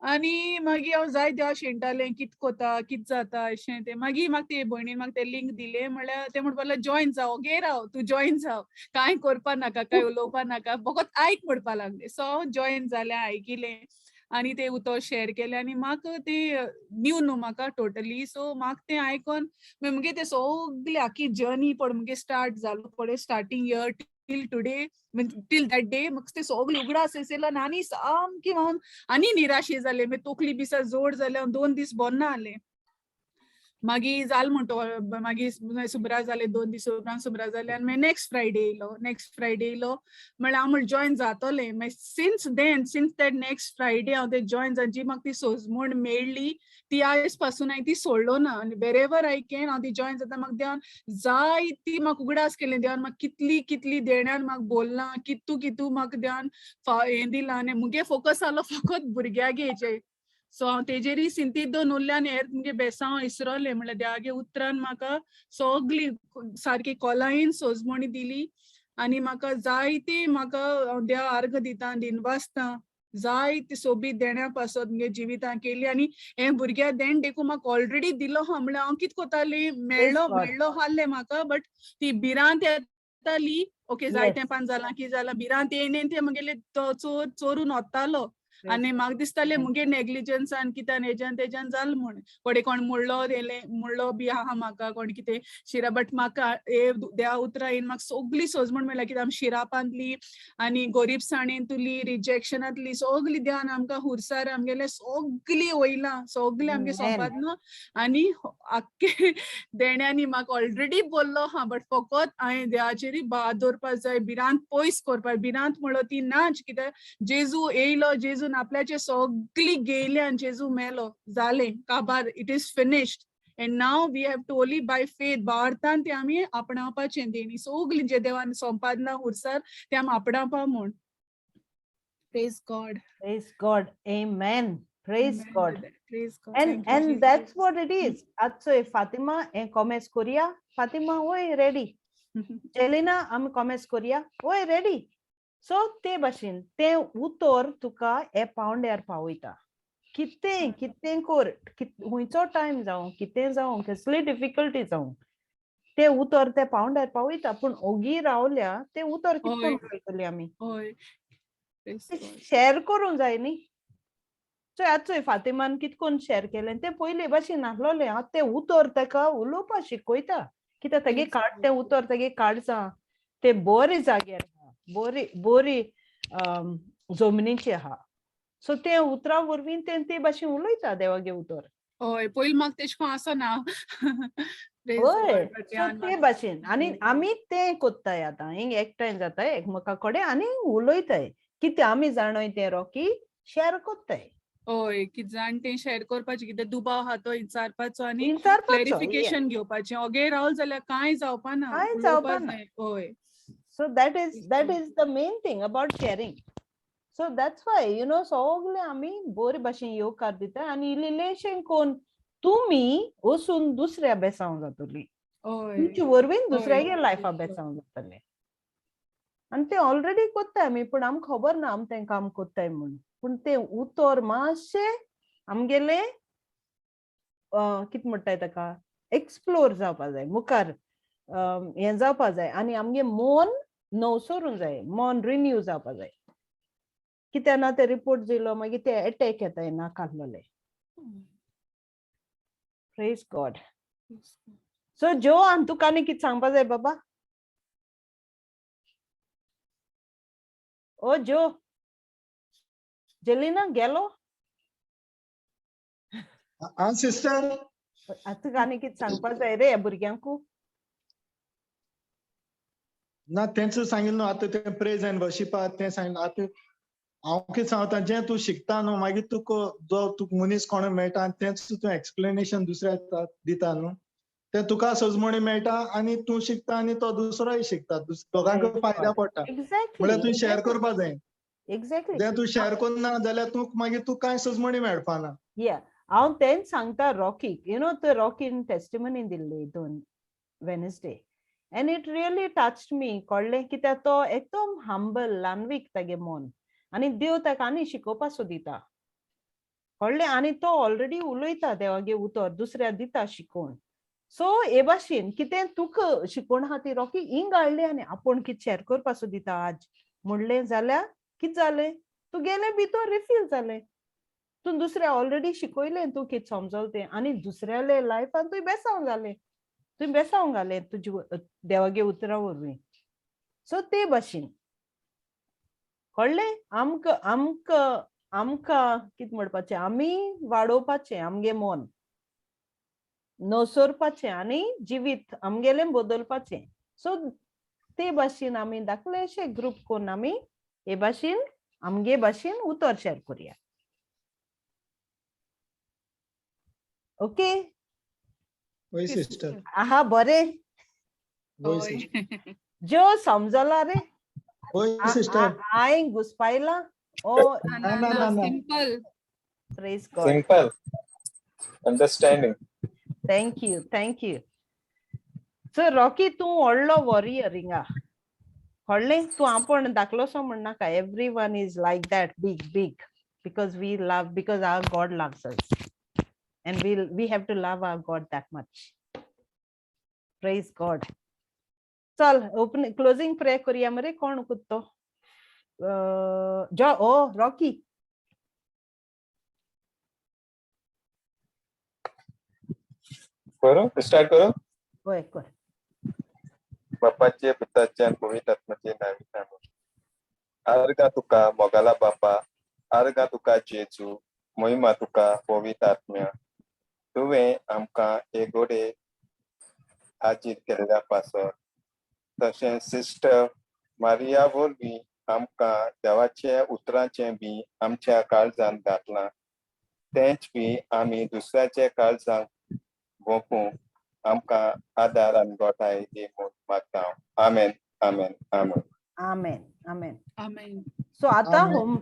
आनी मागीर हांव जायत देवा शेणटालें, कित कोता, कित जाता अशें तें. मागीर म्हाका ते भयणीन म्हाका तें लिंक दिलें, म्हणल्यार तें म्हणपाक लागलें, जॉयन जाव, ओगे राव तूं, जॉयन जाव, कांय करपा नाका, कांय उलोवपा नाका, फकत आयक म्हणपा लागलें. सो हांव जॉयन जालें, आयकिलें आनी ते उतर शेर केलें आनी म्हाका ते न्यू न्हू म्हाका टोटली. सो म्हाका तें आयकोन मुगे ते सगळे आखी जर्नी पळय मुगे स्टार्ट जालो पळय, starting year till today, till that day, म्हाका ते सगळे उगडास येयलो आनी सामकी हांव आनी निराशी जालें. मागीर तोकली बिसा जोड जालें, हांव 2 दीस बरें ना जालें. मागीर जाल म्हणटो, मागीर सुबरा जालें, 2 दीस उपरांत सुबरा जालें आनी मागीर नेक्स्ट फ्रायडे येयलो. नेक्स्ट फ्रायडे येयलो म्हणल्यार हांव म्हणलें जॉयन जातोलें. मागीर since then, since that next Friday हांव तें जॉयन जावन जी म्हाका ती सोजमण मेळ्ळी ती आयज पासून हांवें ती सोडलो ना. आनी वेरेवर I can हांव ती जॉयन जाता. म्हाका देवान जायती म्हाका उगडास केलें, देवान म्हाका कितली कितली देण्यान म्हाका बोल्लां, कितू कितू म्हाका देवान हें दिलां. आनी मुगे फोकस जालो फकत भुरग्यागेचेर. सो हांव तेजेरय सिंतीद दोन उरलें आनी हेर मुगे बेसांव इसरोलें. म्हणल्यार देवागे उतरान म्हाका सगली सारकी खोलायेन सोजमणी दिली आनी म्हाका जायती म्हाका हांव देवा आर्ग दिता, दिनवासता, जायती सोबीत देण्या पासत मुगे जिवितां केली. आनी हें भुरग्या देण देखून म्हाका ऑलरेडी दिलो आहा, म्हणल्यार हांव कितें कोतालें, मेळ्ळो God. मेळ्ळो आहलें म्हाका, बट ती भिरांत येताली, ओके, जाय तेंपान जालां, कितें जालां, भिरांत येयन तें मुगेले तो चोर चोरून वतालो. आनी म्हाका दिसतालें मुगे नेग्लिजन्सान कित्यान हेज्यान तेज्यान जाल म्हूण, कोडे कोण मुडलो येयलें, मुडलो बी आहा म्हाका कोण कितें शिरा, बट म्हाका हे देवा उतरां येवन म्हाका सगली सोजमण मेळ्ळ्या, कित्याक आमी शिरापांतली आनी गोरीबसाणेंतली, रिजेक्शनांतली सगली देवान आमकां हुरसार आमगेले सगली वयलां, सगलें आमगे Amen. सोंपातना. आनी आख्खे देण्यांनी म्हाका ऑलरेडी बोल्लो आहा, बट फकत हांवें देवाचेरय भार दवरपा जाय, भिरांत पयस करपा. भिरांत म्हणलो ती नाच, कित्याक जेजू येयलो, जेजून आपल्याचे सगली गेयले आनी जेजू मेलो, जालें काबार, it is finished. And now we have to only by faith भावार्थान ते आमी आपणावपाचें देणी सगलीं जे देवान सोंपादलां हुरसार ते आमी आपणावपा म्हूण. Praise God. Praise God. Amen. Praise God. Praise God. And Thank you, and Jesus. That's what it is. आत चोय फातिमा हें कॉमेस कोरया. फातिमा, वय रेडी. जेलिना आमी कॉमेस कोरया. वय रेडी. सो ते भाशेन तें उतर तुका हे पावंड्यार पावयता. कितें कितें कोर, खुंयचो टायम जावं, कितें जावं, कसली डिफिकल्टी जावं, ते उतर ते पावंड्यार पावयता. पूण ओगी रावल्या तें उतर कितें करून कळटलें आमी? हय. Praise God. Share करूंक जाय न्ही. चोय आतां चोय फातिमान कित कोन्न शेर केलें तें पयले भाशेन नासलोलें. आतां तें उतर ताका उलोवपा शिकयता. कित्याक तेगे काड तें उतर तेगे काडचा तें बरे जाग्यार आहा, बरी बरी जमनीचे आहा. सो ते उतरा वरवीं ते ते भाशेन उलयता देवागे उतर. हय, पयलीं म्हाका तेश कोन आसना. Praise हय. God, but so ध्यान ते भाशेन आनी आमी तें कोत्ताय आतां हिंग एकठांय जाताय एकमेका कडेन आनी उलयताय. कितें आमी जाणोय तें रॉकी शेर कोत्ताय. हय, कित जाण तें शेअर करपाचें, कितें दुबाव आहा तो विचारपाचो आनी विचारपाचो. क्लॅरिफिकेशन घेवपाचें. ओगे रावल जाल्यार कांय जावपा ना. कांय उलोवपा जावपा ना. जाय. हय. So that is the main thing about sharing. So that's why you know सगळे आमी बरे भाशेन येवकार दिता आनी इल्लेशें कोन्न तुमी वचून दुसऱ्या बेसांव जातली. हय. तुमचे वरवीं दुसऱ्यागे लायफा बेसांव जातलें. आनी तें ऑलरेडी कोत्ताय आमी, पूण आमकां खबर ना आमी तें काम कोत्ताय म्हूण. पूण तें उतर मातशें आमगेलें कितें म्हणटाय ताका एक्सप्लोर जावपा जाय, मुखार हें जावपा जाय आनी आमगे मन नवसरूंक जाय, मन रिन्यू जावपा जाय. कित्याक ना ते रिपोर्ट दिलो मागीर ते एटॅक येताय नाकासलोले. Praise God. सो जो आनी तुका आनी कितें सांगपा जाय बाबा? ओ जो, जेलिना गेलो? आं सिस्टर. तुका आनी कितें सांगपा जाय रे भुरग्यांकू? ना, तेंच सांगिल्लें न्हू आतां तें प्रेज एंड वर्शिपा तें सांगिल्लें. आतां हांव कितें सांगता, जें तूं शिकता न्हू मागीर तुका जो तुका मनीस कोण मेळटा आनी तेंच तूं एक्सप्लेनेशन दुसऱ्याक दिता न्हू, तें तुका सजमणी मेळटा आनी तूं शिकता आनी तो दुसरोय शिकता, दोगांकूय फायदा पडटा. म्हळ्यार तूं शेअर करपा जाय. जें तूं शेअर करना जाल्यार तूं मागीर तुका कांय सजमणी मेळपा ना. या, हांव तेंच सांगता रॉकीक. You know ते रॉकीन टेस्टिमनी दिल्ली दोन Wednesday and it really touched me. कळ्ळें? कित्याक तो एकदम हंबल, ल्हानवीक तागे मन आनी देव ताका आनी शिकोवपा सोदिता. कळ्ळें? आनी तो ऑलरेडी उलयता देवागे उतर दुसऱ्या दिता शिकोवन. सो हे भाशेन कितें तुका शिकोवन आहा ती रॉकी हिंग हाडली आनी आपूण कितें शेअर करपा सोदिता आज म्हणलें जाल्यार कितें जालें, तुगेलें भितर रिफील जालें. तूं दुसऱ्या ऑलरेडी शिकयलें, तूं कितें समजल तें आनी दुसऱ्याले लायफान तुवें बेसांव घालें, तुवें बेसांव घालें तुजे देवागे उतरां वरवीं. सो ते भाशेन कळ्ळें आमकां आमकां आमकां कितें म्हणपाचें, आमी वाडोवपाचें आमगे मन नसरपाचें आनी जिवीत आमगेलें बदलपाचें. सो ते भाशेन आमी धाकलेशे ग्रूप करून आमी हे भाशेन आमगे भाशेन उतर शेअर करुया. ओके? वय सिस्टर. आहा बरें. वय सिस्टर. जो समजला रे? वय सिस्टर. हांवें घुसपायला ओ? ना ना, ना, ना, ना. Simple. Praise God. Simple understanding. Thank you, thank you. So Rocky, तूं व्हडलो वॉरियर हिंगा. कळ्ळें? तूं आपूण धाकलोसो म्हणनाका. Every one is like that, big big, because we love, because our God loves us and we have to love our God that much. Praise God. चल, open closing prayer करुया मरे. कोण कुत्तो जो? ओ रॉकी. करू, स्टार्ट करू? वय कर. बापाचे, पुताचे आनी पवित्र आत्माचे नांवी, आमेन. आर्गां तुका मोगाला बापा, आर्गां तुका जेजू, मोहिमा तुका पवित्र आत्म्या. तुवें आमकां एगोडे हाजीर केल्ल्या पासत, तशें सिस्टर मारिया वरवीं आमकां देवाच्या उतरांचें बी आमच्या काळजांत घातलां, तेंच बी आमी दुसऱ्याच्या काळजांत गोपूंक आमकां आदार आनी गोठाय दी म्हूण मागता. आमेन, आमेन, आमेन. आमेन, आमेन. आमेन. सो आतां आमेन. होम